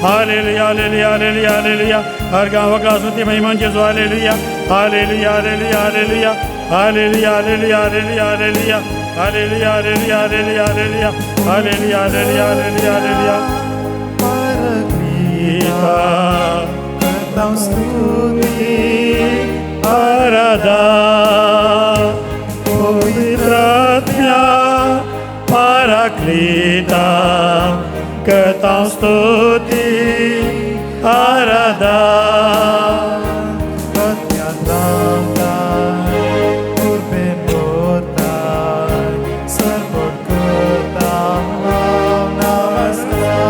Hallelujah, hallelujah, hallelujah, hallelujah. अर्घा वगळा स्तुती महिमा जेजू. Hallelujah, hallelujah, hallelujah, hallelujah, hallelujah, hallelujah, hallelujah, hallelujah, hallelujah, hallelujah, hallelujah, hallelujah, hallelujah, hallelujah, hallelujah, hallelujah. Paraklita करता स्तुती आराधा पवित्रात्म्या पाराक्लिता करता स्तुती आराधा. आत्म्यान रावताय कृपेन भरताय सरपट करता नमस्कार.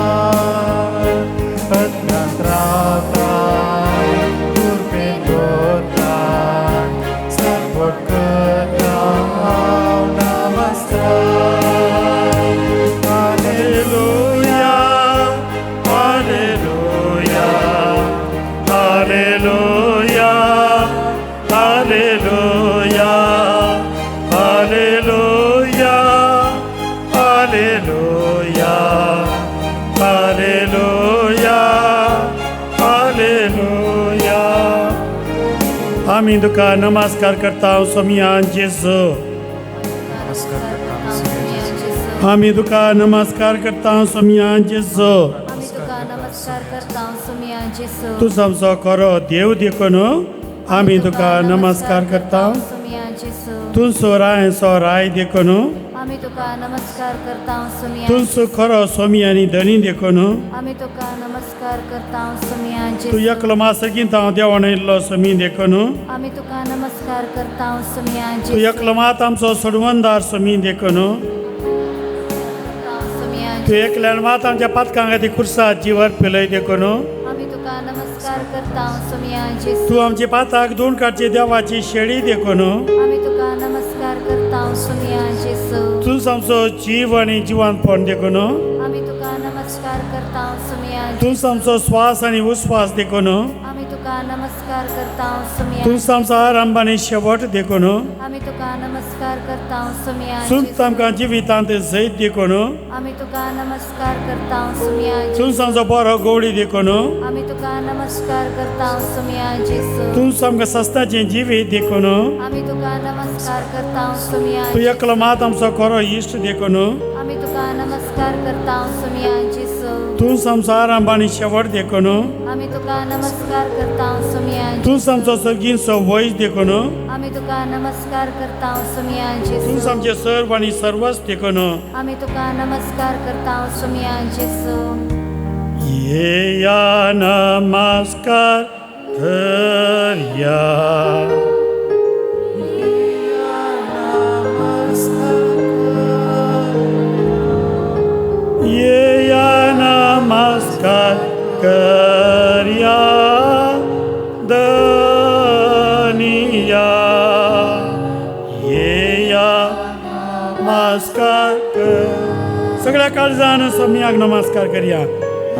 आत्म्यान रावताय कृपेन भरताय सरपट करता नमस्कार. Hallelujah, hallelujah, hallelujah, hallelujah, hallelujah, hallelujah, hallelujah, hallelujah. आमी तुका नमस्कार करता सोमिया जेजू. नमस्कार करता सुम्या जेजू. आमी तुका नमस्कार करता सोमिया जेजू. आमी तुका नमस्कार करता सुमिया जेसू. तूं आमचो खरो देव देखून आमी तुका नमस्कार करता. सुमिया जेसू. तूं राय राय देखून आमी तुका नमस्कार करता सुमिया. तूं खरो सोमी आनी धनी देखून आमी तुका नमस्कार करता सुमिया तूं जेसू. एकलो मासगीत हांव देवान येयल्लो सोमी देखून आमी तुका नमस्कार करता सुमिया तूं जेसू. एकलो मात आमचो सोडवणदार सोमी देखून सुमिया तूं एकल्यान मात आमच्या पातकां खातीर खुर्सा जिवर पिलय देखून आमी तुका नमस्कार करता सुमिया जेसू. तूं आमच्या पाताक दोन काडची देवाची शेळी देखून आमी तुका नमस्कार करता सुमिया जेसू. तूंच आमचो जीव आनी जिवानपण देखून आमी तुका नमस्कार करता सुमिया. तूंच आमचो श्वास आनी उस्वास देखून आमी तुका नमस्कार करता सुमिया. तूंच आमचो आरंभ आनी शेवट देखून आमी तुका नमस्कार करता सुमिया. तूंच आमकां जिवितांत जैत देखून आमी तुका नमस्कार करता सुमिया. तूंच आमचो बरो गवळी देखून आमी तुका नमस्कार करता सुमिया जेसू. तूंच आमकां सस्ताचें जिवीत देखून आमी तुका नमस्कार करता सुमिया. तूं एकलो मात आमचो खरो इश्ट देखून आमी तुका नमस्कार करता सुमिया जेसू. तूंच आमचो आरंभ आनी शेवट देखून आमी तुका नमस्कार करता सुमिया. तूंच आमचो सर्गींचो वैज देखून आमी तुका नमस्कार करता सुमिया तूंच जेसू. आमचें सर्व आनी सर्वच देखून आमी तुका नमस्कार करता सुमिया जेसू. येया नमस्कार करया. येया नमस्कार करया धनिया. येया नमस्कार कर. सगळ्या काळजान सोम्याक नमस्कार करया.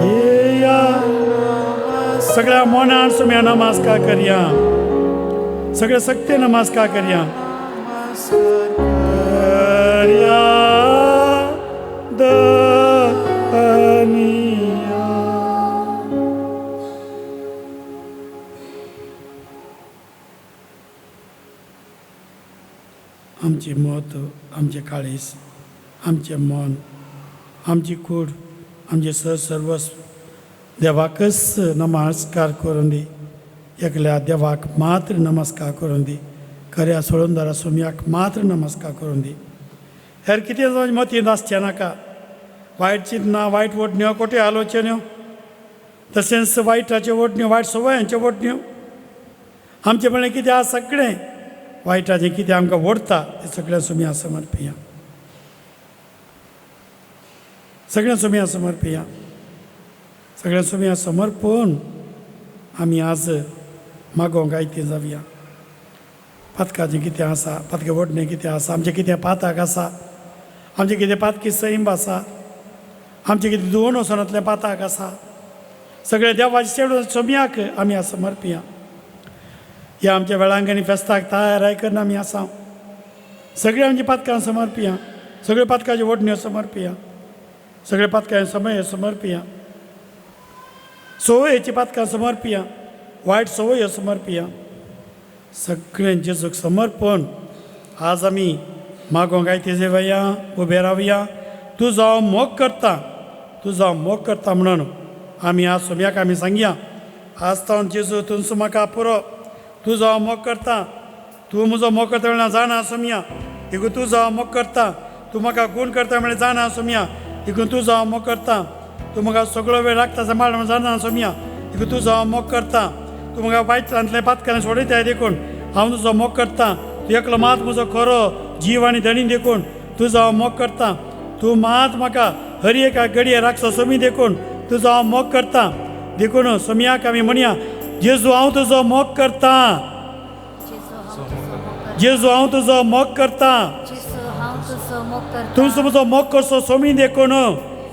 येया सगळ्या मनान सोम्या नमस्कार करया. सगळ्या शक्ती नमस्कार करया. करया धनिया. आमची मत, आमचें काळीज, आमचें मन, आमची कूड, आमचें सर्वस्व देवाकच नमस्कार करून दी. एकल्या देवाक मात्र नमस्कार करून दी. खऱ्या सोडूनदारा सोम्याक मात्र नमस्कार करून दी. हेर कितें जावं मतींत आसचें नाका. वायट चिंतना, वायट वडण्यो, खोट्यो आलोचन्यो, तशेंच वायटाच्यो वडण्यो, वायट सवयांच्यो वडण्यो, आमचें म्हणलें कितें आसा सगळें वायटाचें कितें आमकां ओडटा तें सगळें सोम्या समर्पिया. सगळें सोम्या समर्पिया. सगळें सोम्या समर्पून आमी आज मागोवंक आयती जावया. पातकाचें कितें आसा, पातके वडणें कितें आसा, आमचें कितें पाताक आसा, आमचें कितें पातकी सैंब आसा, आमचें कितें धुवन वचनातलें पाताक आसा, सगळें देवाचें चेडून सोम्याक आमी आज समर्पिया. ह्या आमच्या वेळांगणी फेस्ताक तयार करून आमी आसा. सगळीं आमची पातकां समर्पिया. सगळ्यो पातकाच्यो वडण्यो समर्पिया. सगळे पातकां समय समर्पिया. संवयेची पातकां समर्पिया, वायट संवयो समर्पिया, सगळ्यां जेजूक समर्पण आज आमी मागोंक आयते जेवया, उबे रावया। तुजो हांव मोग करता, तुजो हांव मोग करता म्हणून आमी आज सोम्याक आमी सांगया, आज तावन जेजू तुमचो म्हाका पुरो, तुजो हांव मोग करता, तूं म्हजो मोग करता म्हणल्यार जाणा सोम्या, देखून तुजो हांव मोग करता, तूं म्हाका गूण करता म्हणल्यार जाणा सोम्या, देखून तुजो हांव मोग करता, तूं म्हाका सगळो वेळ राखता सांबाळ म्हणून जाणा सोम्या, देखून तुजो हांव मोग करता, तूं म्हाका वायटांतलें पातकां सोडयताय देखून हांव तुजो मोग करता, तूं एकलो मात म्हजो खरो जीव आनी धणी देखून तुजो हांव मोग करता, तूं मात म्हाका हर एका घडये राखचो सोमी देखून तुजो हांव मोग करता। देखून सोमयाक आमी म्हणया, जेजू हांव तुजो मोग करता, जेजू हांव तुजो मोग करता, तूं म्हजो मोग करचो सोमी देखून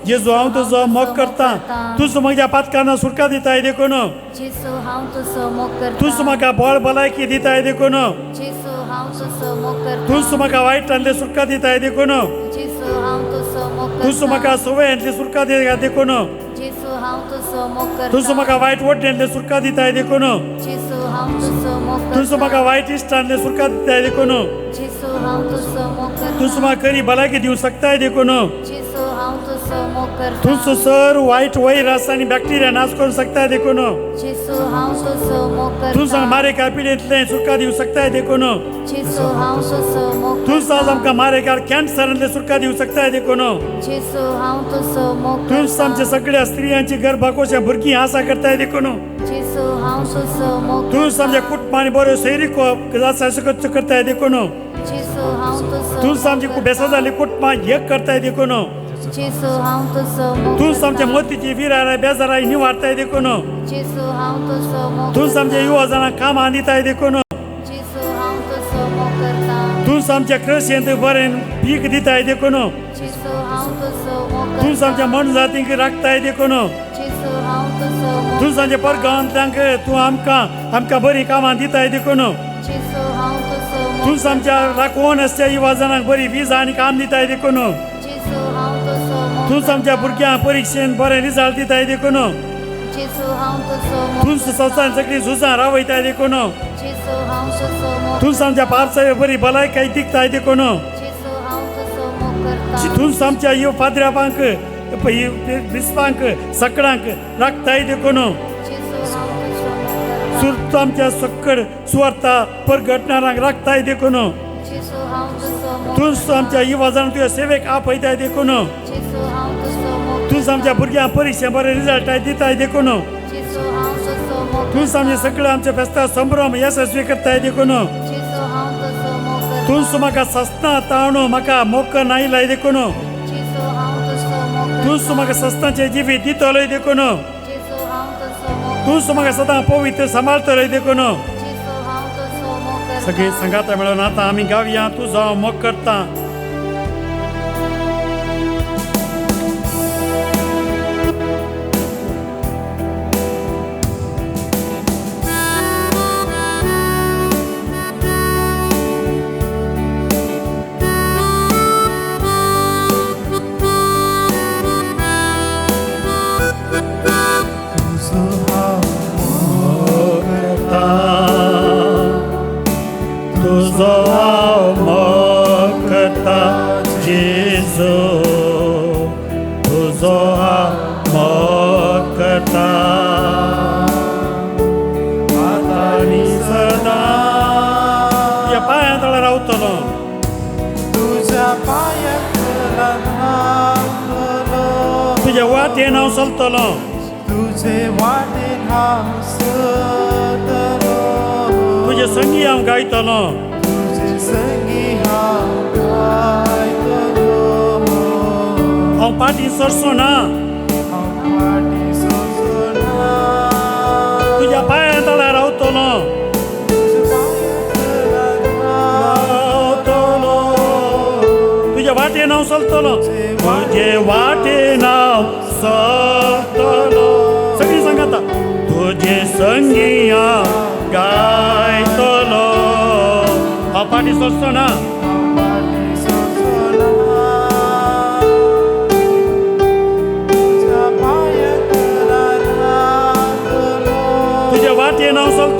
जेजू हांव तुजो मोग करता, तूं म्हज्या पातकांना सुटका दिताय देखून, तूं म्हाका बळ भलायकी दिताय देखून, तूं म्हाका वायटांतले सुटका दिताय देखून, तूं म्हाका संवयांतली सुटका दिता देखून, तूं म्हाका वायट वड्ड्यांतले सुटका दिताय देखून, तूं म्हाका वायट इश्टांतले सुटका दिताय देखून, तूं म्हाका खरी भलायकी दिवंक शकताय देखून, तूं सर वायट वैरस आनी बॅक्टेरिया नाश करूंक शकताय देखून, तूं मारेकार पिडेंतलें सुटका दिवंक शकताय देखून, तूं आज आमकां मारेकार कॅन्सरांतलें सुटका दिवंक शकताय देखून, तूं आमच्या सगळ्या स्त्रियांची गर्भाकोशा भुरगीं आसा करताय देखून, तूं आमच्या कुटुंबांनी बऱ्यो सैरिको करताय देखून, तूं आमची बेसा जाल्ली कुटुंबां एक करताय देखून, तूं आमच्या मतीची विराराय बेजाराय निवारताय देखून, तूं आमच्या युवा जाणांक कामां दिताय देखून, तूं आमच्या कृशेंत बरें पीक दिताय देखून, तूं आमच्या मनजातींक राखताय देखून, तूं आमच्या परगांवांतल्यांक तूं आमकां आमकां बरीं कामां दिताय देखून, तूं आमच्या राखोवन आसच्या युवा जाणांक बरी विजा आनी काम दिताय देखून, तूं आमच्या भुरग्यांक परिक्षेन बरें रिजल्ट दिताय देखून, तूं संवसारान सगळीं झुजां रावयताय देखून, तूं आमच्या पारसावे बरी भलायकी दिकताय देखून, तूं आमच्या यो फादराबांक बिस्पांक सकडांक राखताय देखून, तूं आमच्या सक्कड सुवार्था परगटणारांक राखताय देखून, तूं आमच्या युवा जाणांक तुज्या सेवेक आपयताय देखून, तूं आमच्या भुरग्यांक परिक्षे बरे रिजल्ट दिताय देखून, तूं आमचे सगळे आमच्या फेस्ता संभ्रम यशस्वी करताय देखून, तूं म्हाका सस्ना ताणू म्हाका मोक नायलाय देखून, तूं म्हाका सस्नाचें जिवीत दितलोय देखून, तूं म्हाका सदां पवित्र सांबाळतलोय देखून। सगळीं सांगाता मेळून आतां आमी गावया, तुजो हांव मोग करता। तुझ्या वाटेन हांव चलतलो, तुझे वाटेन हांव चलतलो, तुजे संगी हांव गायतलो, तुजे संगी हांव गायतलो, हांव फाटीं सरचो ना, हांव फाटीं सरचो ना, तुज्या पांयां तळा रावतलो, रावतलो, तुज्या वाटेन हांव चलतलो, तुजे वाटेन हांव चलतलो। सगळीं सांगाता, तुजे संगी हांव गायतलो, हांव फाटीं सरचो ना, तुज्या पांयां तळा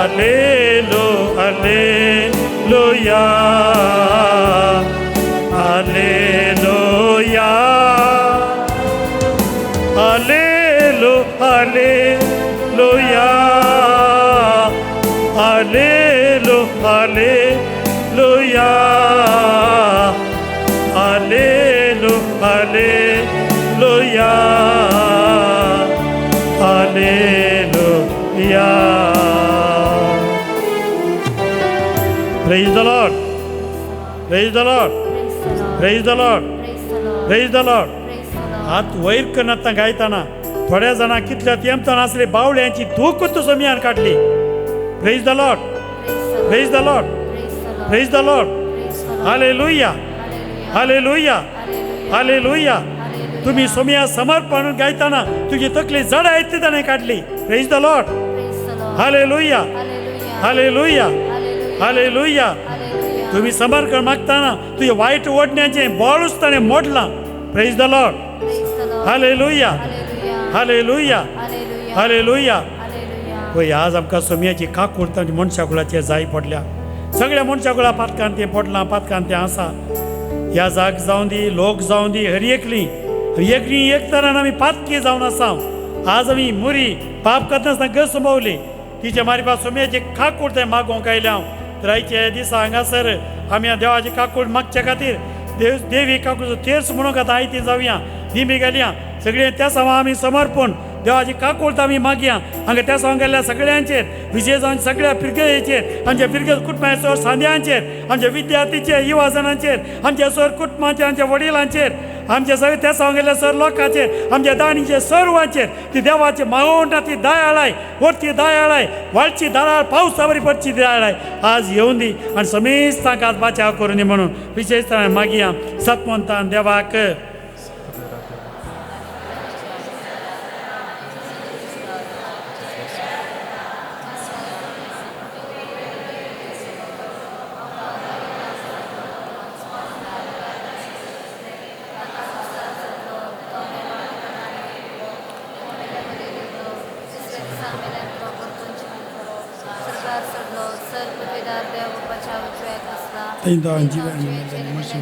हालेलु hallelujah hallelujah hallelu hallelujah hallelu hallelujah hallelu hallelujah hallelujah. Praise the Lord. Praise the Lord. Praise the Lord. Praise the Lord. हात वयर करनासतना गायतना थोड्या जाणां कितल्या तेंपतान आसले बावल्यांची दूख सोमयान काडली. Praise the Lord. Praise the Lord. Praise the Lord. Hallelujah. Hallelujah. Hallelujah. तुम्ही सोमया समर्पण गायतना तुझी तकली जड आहेत ती ताणें काडली. Praise the Lord. Hallelujah. Hallelujah. Hallelujah. तुम्ही समर्पण मागताना तुझे वायट ओडण्याचें बळूच ताणें मोडलां. Praise the Lord. Hallelujah. Hallelujah. Hallelujah. पळय आज आमकां सोमयाची काकूळ तांच्या मनशा कुळाचेर जाय पडल्या. सगळ्या मनशा कुळा पातकान तें पडलां, पातकान तें आसा. ह्या जाग जावं दी, लोक जावं दी, हर एकली एकली एक तरान आमी पातकी जावन आसा. आज आमी मुरी पाप करनासतना गस संभवली तिच्या मारिपा सोमयाची काकूळ तें मागोवंक आयल्या हांव. तर आयच्या दिसा हांगासर आमी देवाची काकूळ मागच्या खातीर देव देवी काकूळचो तेर्स म्हणूंक आतां आयती जावया, दिमी घालया. सगळें त्या सवा आमी समर्पण देवाची काकूळत आमी मागया. हांगा त्या सवांक गेल्ल्या सगळ्यांचेर, विशेश जावन सगळ्या फिरगेचेर, आमच्या फिरगे कुटुंबाच्या सर सांद्यांचेर, आमच्या विद्यार्थीचेर, युवा जाणांचेर, आमच्या सर कुटुंबाचेर, आमच्या वडिलांचेर, आमच्या सगळे त्या सवांक गेल्ल्या सर लोकांचेर, आमच्या दाणीचेर, सर्वांचेर ती देवाची मागवण ती दयाळाय, वरती दयाळाय, वाळची दारार पावसा बरी पडची दयाळाय आज येवन दी आनी समेस्तांक आज बाचाव करून दी म्हणून विशेश मागया सतमंतान देवाक.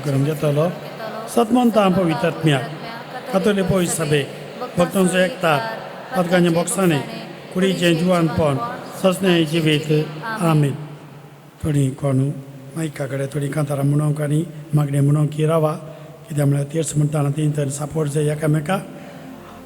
करूंक घेतलो सतमंतां पवित्रात्म्या कातोली पवित्र सभे भक्तांचो एकतार पातकांच्या बोक्सांनी कुडीचें जिवानपण सजने जिवीत. आमीन. थोडीं कोण मायका कडेन थोडीं कांतारां म्हणूंक आनी मागणें म्हणूंक की रावा, कित्याक म्हळ्यार तेर्स म्हणटाना ती तर सपोर्ट जाय एकामेका.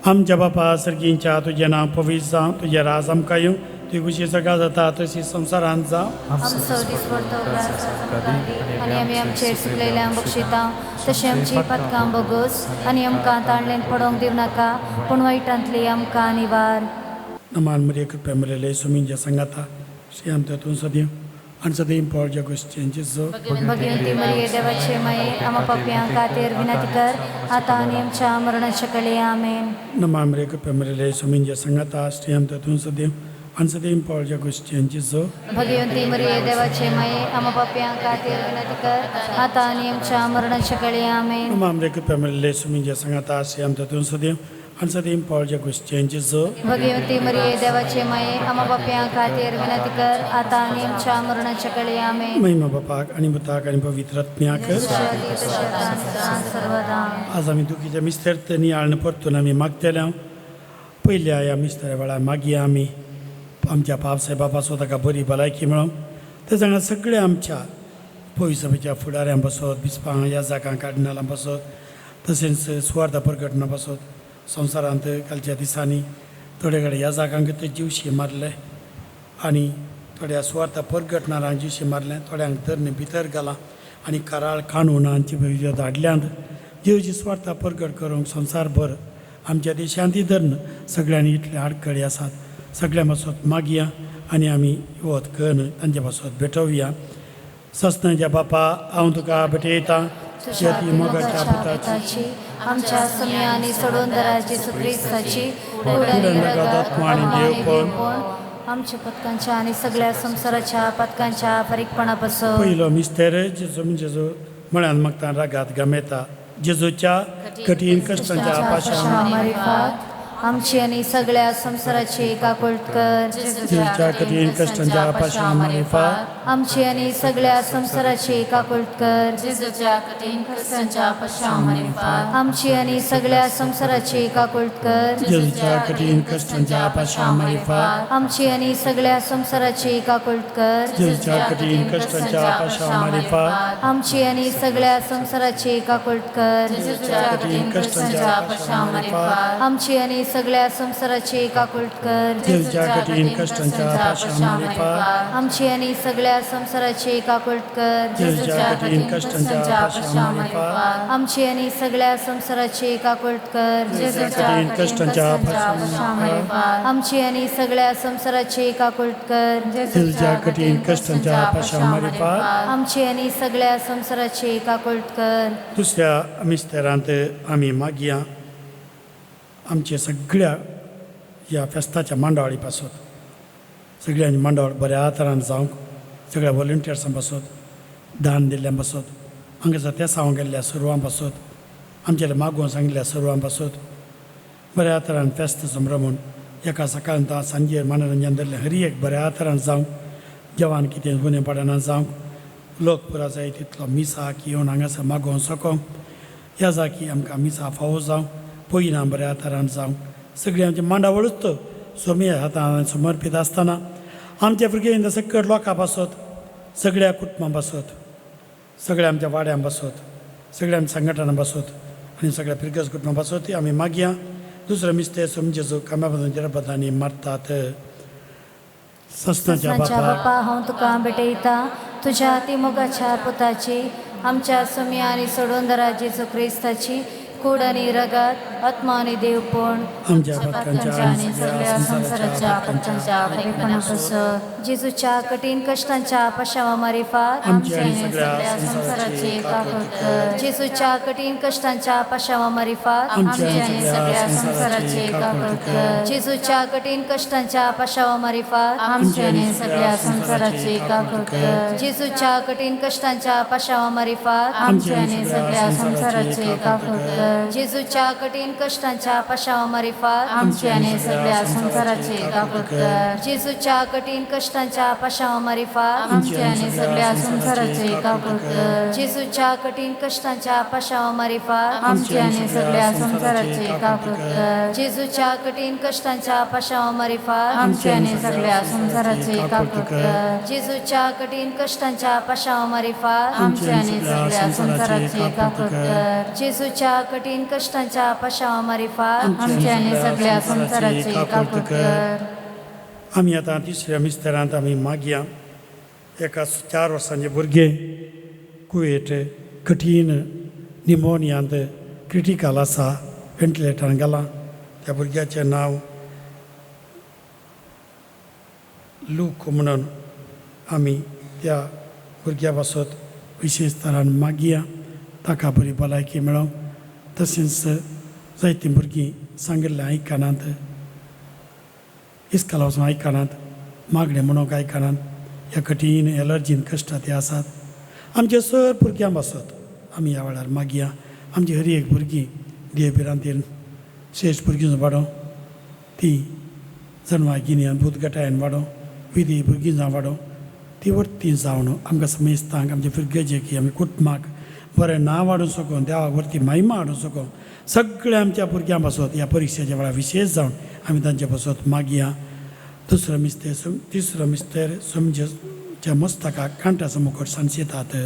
आमच्या बापा सर्गींच्या तुजें नांव पवित्र जावं, तुजें राज आमकां येवं, तुजी खुशी सगळ्या जाता तशी संवसारांत जावं. आमचो दिसपडतो ग्रास आमकां दी आनी आमी आमचेर चुकलेल्यांक बक्षिता तशें आमची पातकां बगस आनी आमकां ताणलेन पडोवंक दिवं नाका, पूण वायटांतली आमकां निवार. नमान मरिया कृपया मेळिल्ले स्वामींच्या सांगाता श्री आमच्या तूं सदैव आनी सदैव पळच्या गोश्टींची जो भगवंती मरिये देवाचे माये आमा पापयां खातीर विनंती कर आतां आनी आमच्या मरणाच्या कळे. आमेन. नमान मरिया कृपया मेळिल्ले स्वामींच्या सांगाता श्री आमच्या तूं सदैव आनी सदैव पळच्या गोश्टींची जो भगवंती मरिये देवाचे माये आमा पापयां खातीर विनंती कर आतां आनी आमच्या मरणाच्या कळे. आमेन. नमान मरिया कृपया मेळिल्ले स्वामींच्या सांगाता श्री आमच्या तूं सदैव आनी सदैव पळच्या गोश्टींची जो भगवंती मरिये देवाचे माये आमा पापयां खातीर विनंती कर आतां आनी आमच्या मरणाच्या कळे. आमेन. महिमा बापाक आनी पुताक आनी पवित्र आत्म्याक. सर्वदा. आज आमी दुखीच्या मिस्तर नियाळण परतून आमी मागतले. पयल्या ह्या मिस्तर वेळार मागया आमी आमच्या पापसाहेबा पासत ताका बरी भलायकी मेळों. ते जाणा सगळ्या आमच्या पयसभेच्या फुडाऱ्यां पासत, बिस्पां, याजाकां, कार्डिनालां पासत, तशेंच सुवार्थ प्रकटना पासत संवसारांत कालच्या दिसांनी थोडे कडेन याजाकांक ते जिवशी मारले आनी थोड्या सुवार्थ प्रकटणारांक जिवशी मारले, थोड्यांक तरणे भितर घालां आनी कराळ कानूनांची धाडल्यांत. जिवची सुवार्थ प्रगट करूंक संवसारभर आमच्या देशांतय धरून सगळ्यांनी इतले आडखळी आसात. सगळ्यां पासत मागया आनी आमी वत करून तांचे पासत भेटोवया. ससनाच्या बापा हांव तुका भेटयता तुझ्या मोगाच्या पिताची आमच्या सम्या आनी सोडून जेसू क्रिस्ताची आत्मा आणि देवपण आमच्या पथकांच्या आणि सगळ्या संसाराच्या पथकांच्या फारीकपणापासून. पयलो मिस्तेर जेजू जेजू म्हळ्यान मागता रागात गमेता जेजूच्या कठीण कश्टांच्या पाशां मारिफात आमची आनी सगळ्या संवसाराची काकूळट कर. जेजूच्या कठीण कश्टांच्या पाशांव मारिफात आमची आनी सगळ्या संवसाराची काकूळट कर. जेजूच्या कठीण कश्टांच्या पाशांव मारिफात आमची आनी सगळ्या संवसाराची काकूळट कर. जेजूच्या कठीण कश्टांच्या पाशांव मारिफात आमची आनी सगळ्या संवसाराची काकूळट कर. जेजूच्या कठीण कश्टांच्या पाशांव मारिफात आमची आनी सगळ्या संवसाराची काकूळट कर. जेजूच्या कठीण कश्टांच्या पाशांव मारिफात आमची आनी सगळ्या संवसाराची काकूळट कर. जेजूच्या कठीण कश्टांच्या पाशांव मारिफात आमची आनी सगळ्या संवसाराची काकूळट कर. जेजूच्या कठीण कश्टांच्या पाशांव मारिफात आमची आनी सगळ्या संवसाराची काकूळट कर. जेजूच्या कठीण कश्टांच्या पाशांव मारिफात आमची आनी सगळ्या संवसाराची काकूळट कर. जेजूच्या कठीण कश्टांच्या पाशांव मारिफात आमची आनी सगळ्या संवसाराची काकूळट कर. दुसऱ्या मिस्तेरांत आमी मागया आमच्या सगळ्या ह्या फेस्ताच्या मांडावळी पासत, सगळ्यांनी मांडावळ बऱ्या तरान जावंक सगळ्या व्हॉलंटियर्सां पासत, दान दिल्ल्यां पासत, हांगासर तेसांव गेल्ल्या सर्वां पासत, आमच्या मागोवन सांगिल्ल्या सर्वां पासत बऱ्या तरान फेस्त संभ्रमून एका सकाळीं ता सांजेर मनोरंजन धरलें हरी एक बऱ्या तरान जावंक, जेवण कितें गुणे पडना जावंक, लोक पुरा जाय तितलो मिसाक येवन हांगासर मागोवंक सकोंक, ह्या जागी आमकां मिसा फावो जावं, पयना बऱ्या तरान जावं, सगळीं आमची मांडावळूच तो सोमया हातान समर्पीत आसतना आमच्या भुरग्यांनी सकट लोकां पासत, सगळ्या कुटुंबां पासत, सगळ्या आमच्या वाड्यां पासत, सगळ्या आमच्या संघटनां पासत आनी सगळ्या फिरगज कुटुंबां पासत आमी मागया. दुसरो मिस्ते समजेचो कामा पदांनी मारतात. सस्नाच्या सस्नाच्या बापा बापा, हांव तुका भेटयता तुज्या अतिमोगाच्या पुताची, आमच्या सुम्या आनी सोडून जेजू क्रिस्ताची कूड आनी रगत, आत्मा आनी देवपण आमच्या पातकांच्या आनी सगळ्या संवसाराच्या पातकांच्या फारीकपणापासून जेजूच्या कठीण कश्टांच्या पाशांवा मारिफात आमच्या आमची आनी आनी सगळ्या सगळ्या संवसाराची संवसाराची काकूळट कर. जेजूच्या कठीण कश्टांच्या पाशांवा मारिफात आमच्या आमची आनी आनी सगळ्या सगळ्या संवसाराची संवसाराची काकूळट काकूळट कर. कर. जेजूच्या कठीण कश्टांच्या पाशांवा मारिफात आमची आनी सगळ्या संवसाराची काकूळट कर. जेजूच्या कठीण कश्टांच्या पाशांवा मारिफात आमची आनी सगळ्या संवसाराची काकूळट कर. जेजूच्या कठीण कश्टांच्या पाशांवा मारिफात आमची आनी सगळ्या संवसाराची काकूळट कर. जेजूच्या कठीण कश्टांच्या पाशांवा मारिफात आमची आनी सगळ्या संवसाराची काकूळट कर. जेजूच्या कठीण कश्टांच्या पाशांवा मारिफात आमची आनी सगळ्या संवसाराची काकूळट कर. जेजूच्या कठीण कश्टांच्या पाशांवा मारिफात आमची आनी सगळ्या संवसाराची काकूळट कर. जेजूच्या कठीण कश्टांच्या पाशांवा मारिफात आमची आनी सगळ्या संवसाराची काकूळट कर. जेजूच्या कठीण कश्टांच्या पाशांवा मारिफात आमची आनी सगळ्या संवसाराची काकूळट कर. आमी आतां तिसऱ्या मिस्तेरांत आमी मागया एका 4 वर्सांचे भुरगें कुवेट कठीण निमोनियांत क्रिटिकल आसा, व्हेंटिलेटरान गेलां. त्या भुरग्याचें नांव लूक म्हणून आमी त्या भुरग्या पासत विशेश तरान मागया ताका बरी भलायकी मेळोंक. तशेंच जायतीं भुरगीं सांगिल्लें आयकनात, इस्काला वचून आयकनात, मागणें म्हणूंक आयकनात, ह्या कठीण एलर्जीन कश्टां ते आसात. आमचे सर भुरग्यां पासत आमी ह्या वेळार मागया आमची हर एक भुरगीं देव भिरांतेन श्रेश्ठ भुरगीं वाडोवं, ती जणवा गिन्यान भूतगटायन वाडोवं, विधी भुरगीं जावं वाडोवं, ती वर्ती जावन आमकां समेस्तांक आमच्या भुरग्याचे आमी कुटुंबाक बरें नांव हाडूंक सकोन, देवाक वरती महिमा हाडूंक सकोन सगळ्या आमच्या भुरग्यां पासत ह्या परिक्षेच्या वेळार विशेश जावन आमी तांचे पासत मागया. दुसरो मिस्तेर तिसरो मिस्तेर समजेच्या मस्तकाक कांट्याचो मुखट सांचयतात.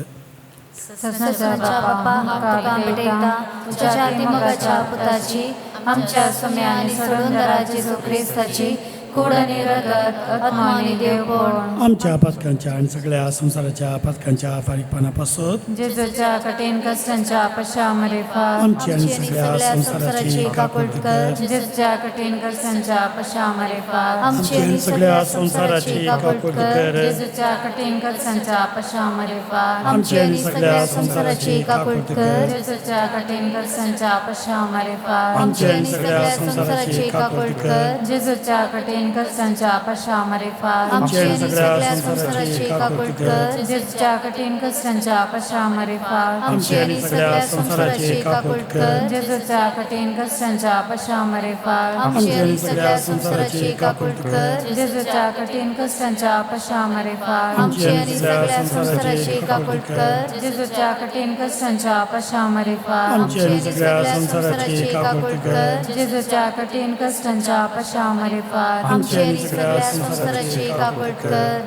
सस्नाच्या बापा, हांव तुका भेटयता तुज्या अतिमोगाच्या पुताची, आमच्या सुम्या आनी सोडून जेजू क्रिस्ताची कूड आनी रगत, आत्मा आनी देवपण आमच्या पातकांच्या आनी सगळ्या संवसाराच्या पातकांच्या फारीकपणा पासत जेजूच्या कठीण कश्टांच्या पाशांव मारिफात आमची आनी सगळ्या संवसाराची काकूळट कर. जेजूच्या कठीण कश्टांच्या पाशांव मारिफात आमची आनी सगळ्या संवसाराची काकूळट कर. जेजूच्या कठीण कश्टांच्या पाशांव मारिफात आमची आनी सगळ्या संवसाराची काकूळट कर. जेजूच्या कठीण कश्टांच्या पाशांव मारिफात आमची आनी सगळ्या संवसाराची काकूळट कर. जेजूच्या कठीण कठीण कश्टांच्या पाशामारिफात आमची आणि सगळ्या संसाराची काकूट कर. जेजूच्या कठीण कश्टांच्या पाशामारिफात आमची आणि सगळ्या संसाराची काकूट कर. जेजूच्या कठीण कश्टांच्या पाशामारिफात आमची आणि सगळ्या संसाराची काकूट कर. जेजूच्या कठीण कश्टांच्या पाशामारिफात आमची आणि सगळ्या संसाराची काकूट कर. जेजूच्या कठीण कश्टांच्या पाशामारिफात आमची आणि सगळ्या संसाराची काकूट कर. जेजूच्या कठीण कश्टांच्या पाशामारिफात आमची आणि सगळ्या संसाराची काकूट कर.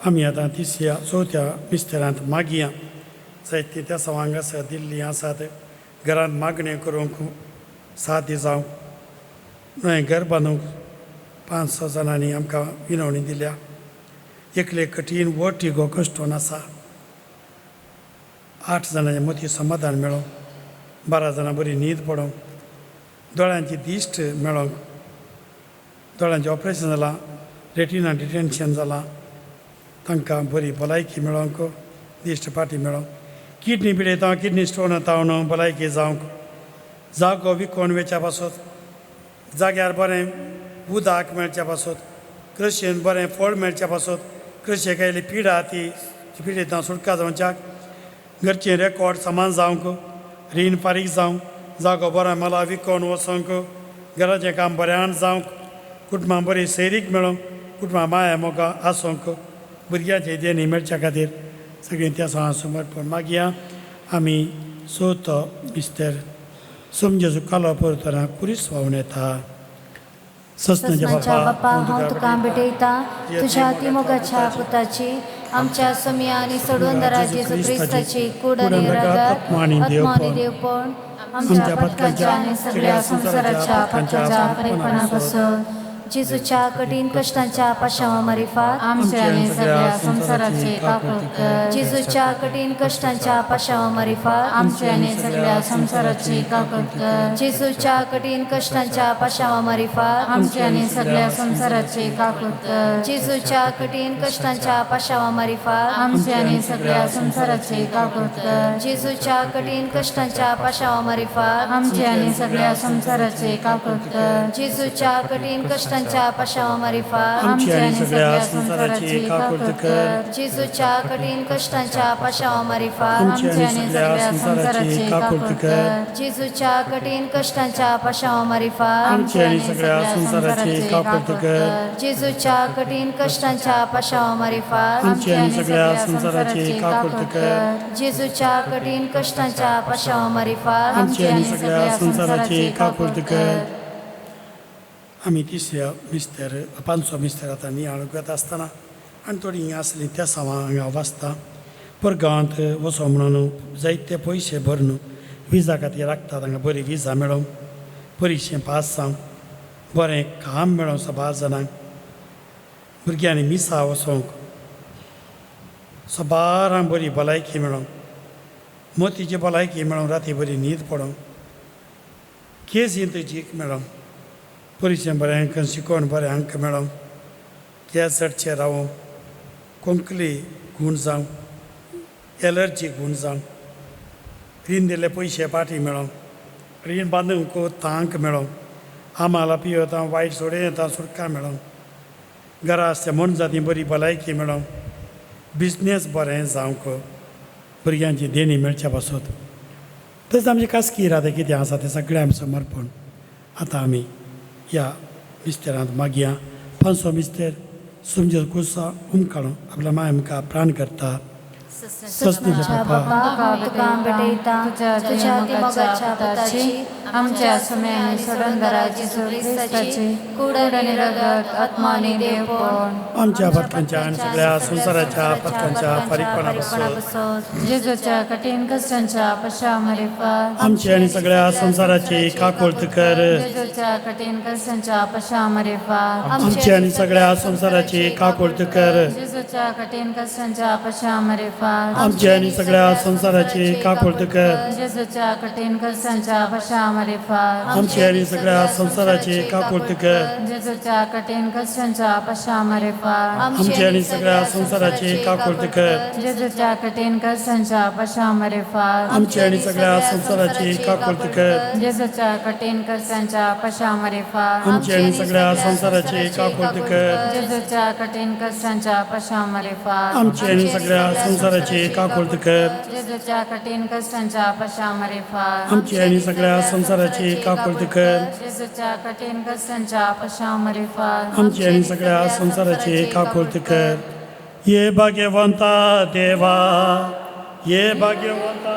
आमी आतां तिसऱ्या चवथ्या मिस्तेरांत मागया. जायतीं त्या सवांग आसा दिल्लीं आसात. घरांत मागणें करूंक साथ जावंक नवें घर बांदूंक 5-6 जाणांनी आमकां विनवणी दिल्या. एकले कठीण वट गो कश्टोन आसा. 8 जाणांचे मोती समाधान मेळोंक, 12 जाणां बरी न्हीद पडोंक, दोळ्यांची दिश्ट मेळोंक, दोळ्यांचें ऑपरेशन जालां, रेटिना डिटेन्शन जालां, तांकां बरी भलायकी मेळोंक, दिश्ट फाटी मेळोंक, किडनी पिडेता किडनी स्टोन तावन भलायकी जावंक, जागो विकोन वेच्या पासत, जाग्यार बरें उदक मेळच्या पासत, कृशेन बरें फळ मेळच्या पासत, कृशेक आयली पिडा ती पिडेतां सुटका जावच्याक, घरचें रेकॉर्ड समान जावंक, रीण फारीक जावंक, जागो बरो मला विकोन वचोंक, घराचें काम बऱ्यान जावंक, कुटुंबां बरी सैरीक मेळोंक, कुटुंबां माया मोगा आसोंक, भुरग्यांचे देणी मेळच्या खातीर सगळीं त्या सणां समर्पण मागया. आमी चवथो मिस्तर समजेचो कालो परतना कुरीस व्हांवन येता. सस्नाच्या बापा, हांव तुका भेटयता तुझ्या अतिमोगाच्या पुताची, आमच्या स्वामी आणि सोडवणदारा जेजू ख्रिस्ताची कूड आणि रगत, आत्मा आणि देवपण आमच्या पथकांच्या आणि सगळ्या संसाराच्या पथकाच्या परिपणापासून जेजूच्या कठीण कष्टांच्या पाशावा मारिफात आमच्या आणि सगळ्या संसाराची काकूट कर. जेजूच्या कठीण कष्टांच्या पाशावा मारिफात आमच्या आणि सगळ्या संसाराची काकूट कर. जेजूच्या कठीण कष्टांच्या पाशावा मारिफात आमच्या आणि सगळ्या संसाराची काकूट कर. जेजूच्या कठीण कष्टांच्या पाशावा मारिफात आमच्या आणि सगळ्या संसाराची काकूट कर. जेजूच्या कठीण कष्टांच्या पाशावा मारिफात आमच्या आणि सगळ्या संसाराची काकूट कर. जेजूच्या कठीण कष्टांच्या पाशावा मारिफात आमची आणि सगळ्या संसाराची काकूट कर. जेजूच्या कठीण कष्टांच्या पाशावा मारिफात आमची आणि सगळ्या संसाराची काकूट कर. जेजूच्या कठीण कष्टांच्या पाशावा मारिफात आमची आणि सगळ्या संसाराची काकूट कर. जेजूच्या कठीण कष्टांच्या पाशावा मारिफात आमची आणि सगळ्या संसाराची काकूट कर. जेजूच्या कठीण कष्टांच्या पाशावा मारिफात आमची आणि सगळ्या संसाराची काकूट कर. आमी तिसऱ्या मिस्तर पांचवो मिस्तर आतां नियाळ घेता आसतना आनी थोडीं हिंगा आसलीं त्या सवां हांगा वाचता. परगांवांत वचो म्हणून जायते पयशे भरून विजा खातीर लागता. तांकां बरी विजा मेळोंक, परिक्षे पास जावंक, बरें काम मेळोंक, सबार जाणांक भुरग्यांनी मिसा वचोंक, सबारांक बरी भलायकी मेळोंक, मोतीची भलायकी मेळोंक, राती बरी न्हीद पडोंक, केजींत जीक मेळोंक, परिक्षें बरें अंक शिकोवन बरें अंक मेळोंक, गॅस चडचें रावोंक, कोंकली गूण जावंक, एलर्जी गूण जावंक, रीण दिल्ले पयशे फाटीं मेळोंक, रीण बांदूंक तांक मेळोंक, आमाला पियोता वायट सोडे येता सुटका मेळोंक, घरा आसच्या मनजाती बरी भलायकी मेळोंक, बिजनेस बरें जावंक, भुरग्यांची देणी मेळच्या पासत. तशेंच आमची खासगी इरादे कितें आसा तें सगळें आमी समर्पण आतां आमी ह्या मिस्तेरांत मागया. पांचवो मिस्तेर समजेर कुसा उमकाळून आपल्या माय आमकां प्राण करता. सस्नाच्या बापा, हांव तुका भेटयता तुझ्या अतिमोगाच्या पुताची, आमच्या स्वामी आणि सोडवणदारा जेजू ख्रिस्ताची कूड आणि रगत, आत्मा आणि देवपण आमच्या पथकांच्या आणि सगळ्या संसाराच्या पथकांच्या परिपणापासून जेजूच्या कठीण कष्टांच्या पाशामारिफात आमची आणि सगळ्या संसाराची काकूट कर. जेजूच्या कठीण कष्टांच्या पाशामारिफात आमची आणि सगळ्या संसाराची काकूट कर. जेजूच्या जेजूच्या कठीण कष्टांच्या पश्चामरेफार आमची आनी सगळ्या संवसाराची काकुळट कर. जेजूच्या कठीण कष्टांच्या पश्चामरेफार आमची आनी सगळ्या संवसाराची काकुळट कर. जेजूच्या कठीण कष्टांच्या पश्चामरेफार आमची आनी सगळ्या संवसाराची काकुळट कर. जेजूच्या कठीण कष्टांच्या पश्चामरेफार आमची आनी सगळ्या संवसाराची काकुळट कर. जेजूच्या कठीण कष्टांच्या पश्चामरेफार आमची आनी सगळ्या संवसाराची काकुळट कर. जेजूच्या कठीण कष्टांच्या पश्चामरेफार आमची आनी सगळ्या संवसाराची काकुळट कर. जेजूच्या कठीण कष्टांच्या पश्चामरेफार आमची आनी सगळ्या संवसाराची काकुळट कर. जेजूच्या कठीण कष्टांच्या पश्चामरेफार आमची आनी सगळ्या संवसाराची काकुळट कर. ये भाग्यवंता देवा, ये भाग्यवंता,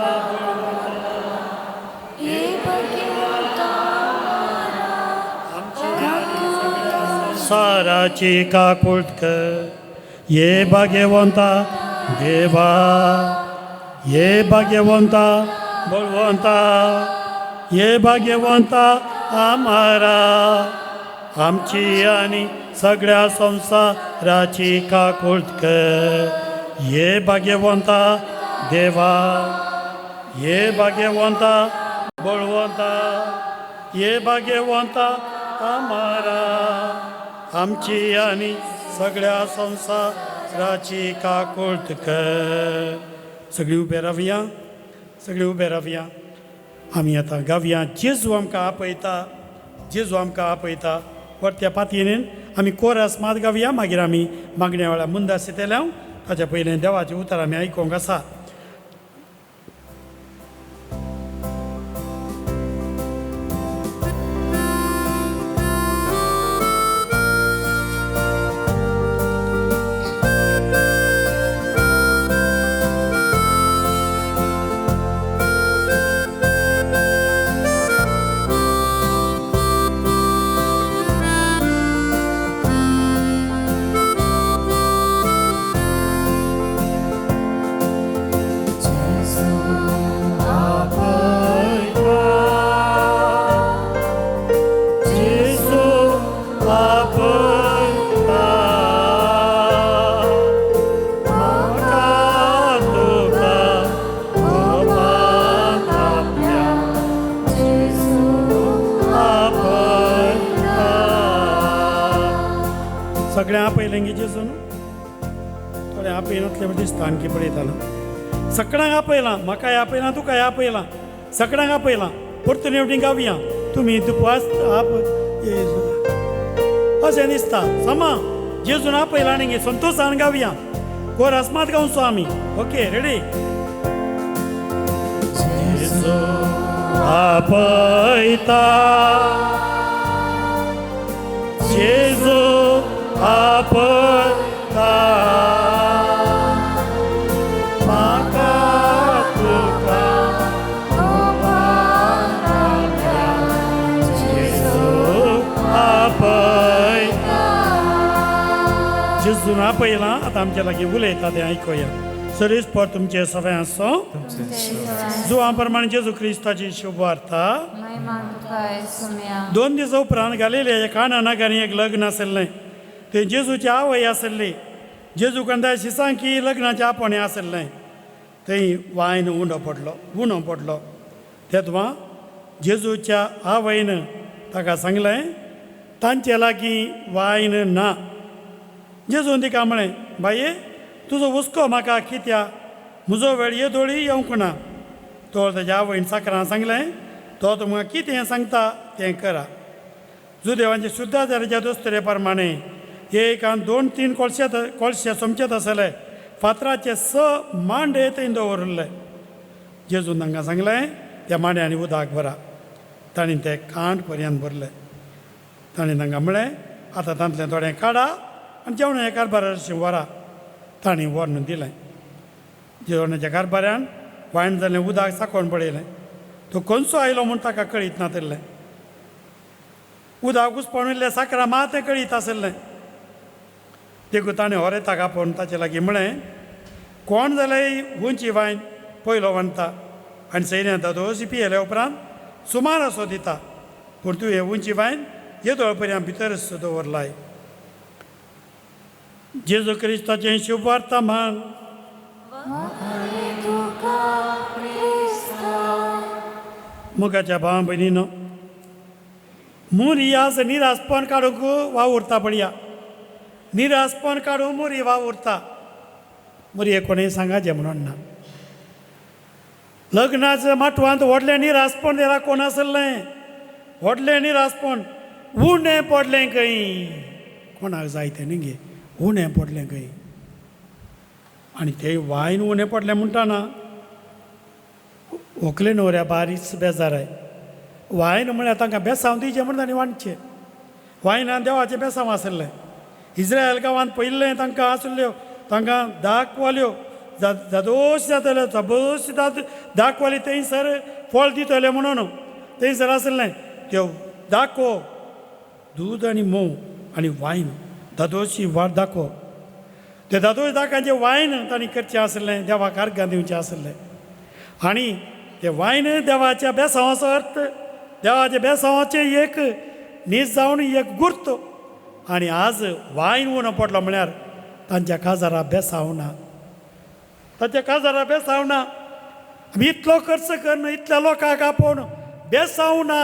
साराची काकुळट कर. ये भाग्यवंता देवा, ये भाग्यवंता बळवंता, ये भाग्यवंता आमारा, आमची आनी सगळ्या संवसाराची काकुळट कर. ये भाग्यवंता देवा, ये भाग्यवंता बळवंता, ये भाग्यवंता आमारा, आमची आनी सगळ्या संवसाराची काकुळट कर. सगळी उबे रावया, सगळी उबे रावया. आमी आतां गावया जेजू आमकां आपयता, जेजू आमकां आपयता. वरत्या पातयेन आमी कोरस मात गावया, मागीर आमी मागण्या वेळार मुंदास येतले. ताच्या पयलें देवाचें उतर आमी आयकूंक आसा. जेजू आपयता, म्हाका तुका गोपांत आपल्या, आपयता. सगळें आपयलें गे जेजून? थोडें आपयनातलें म्हण दिसता, आणखी पळयतालो. सगळ्यांक आपयलां, म्हाकाय आपयलां, तुकाय आपयलां, सगळ्यांक आपयलां. परतून एवढी गावया तुमी दुपास आप अशें दिसता. समा जेजून आपयलां आनी संतोशान गावया. कोरस मात गावचो आमी. Okay, ready. जेजू आपयता, जेजू आपयता, म्हाका तुका जेजू आपयता. जेजून आपयलां, आतां आमच्या लागीं उलयता तें आयकुया. सरीस पर तुमचें सगळें आसूं. जुवां प्रमाणे जेजू क्रिस्ताची शुभवार्ता. महिमा तुका येसुम्या. 2 दिसां उपरांत गालिलेच्या काना नगरांत एक लग्न आशिल्लें. थंय जेजूची आवय आशिल्ली. जेजू कंदा शिसांकी लग्नाचें आपोवणें आशिल्लें. थंय वायन उंडो पडलो, उणो पडलो. तेदवा जेजूच्या आवयन ताका सांगलें, तांचे लागीं वायन ना. जेजून तिका म्हळें, बाये तुजो हुस्को म्हाका कित्या, म्हजो वेळ येदोळी येवंक ना. तो ताज्या आवयन साकरां सांगलें, तो तुमकां कितें सांगता तें करा. जुदेवांचे शुद्धाचाराच्या दोस्तरे प्रमाणे 1 आनी 2 3 कोळशे चमचेत आसले. फातराचे 6 मांडे थंय दवरिल्ले. जेजून तांकां सांगलें, त्या मांड्यांनी उदक भरा. तांणी ते कांठ पर्यंत भरले. तांणी तांकां म्हळें, आतां तांतलें थोडें काडा आनी जेवणाच्या कारभाराशी व्हरा. तांणी व्हरून दिलें. जेवणाच्या कारभारान वायण जालें उदक साकोवन पळयलें. तो खंयचो आयलो म्हूण ताका कळीत नातिल्लें. उदक घुसपणिल्लें साकरां मात तें कळीत आशिल्लें. देखून ताणें होरेताक आपोवन ताचे लागीं म्हळें, कोण जाल्यार उंची वायन पयलो वंता आनी सैन्या दादोशी पियेल्या उपरांत सुमार असो दिता, पूण तूं हे उंची वायन येदोळ पर्यंत भितर दवरलाय. जेजू क्रिस्ताचें शुभवर्तमान. मुखाच्या भाव भयणीनो, मुरी आज निरासपण काडूंक वावुरता पळया. निरासपण काडूंक मुरी वावुरता. मुरये कोणें सांगाचें म्हणून ना. लग्नाच्या माटवांत व्हडलें निरासपण तेरा कोण आसलें, व्हडलें निरासपण उणें पडलें खंय, कोणाक जाय तें न्ही गे, उणें पडलें खंय. आनी ते वायन उणें पडलें म्हणटा ना, व्हंकले न्हवऱ्या बारीच बेजाराय. वायन म्हळ्यार तांकां बेसांव दिवचें म्हण तांणी वांटचें. वायनान देवाचें बेसांव आसलें. इस्रायल गांवांत पयिल्लें तांकां आसल्ल्यो, तांकां दाखवाल्यो जादोश जातल्यो, जाबोश दाखवाली थंयसर फळ दितल्यो म्हणून थंयसर आसलें त्यो दाखो दूद आनी म्होंव आनी वायन दादोशी वाट दाखो. ते दादोश दाखांचें वायन तांणी करचें आसलें, देवाक अर्गां दिवचें आसलें. आनी ते वायन देवाच्या बेसांवाचो अर्थ, देवाच्या बेसांवाचें एक नीज जावन एक गुर्त. आनी आज वायन उणो पडलो म्हळ्यार तांच्या काजारा बेसांव ना, तांच्या काजारा बेसांव ना. आमी इतलो खर्च करून इतल्या लोकांक आपोवन बेसांव ना,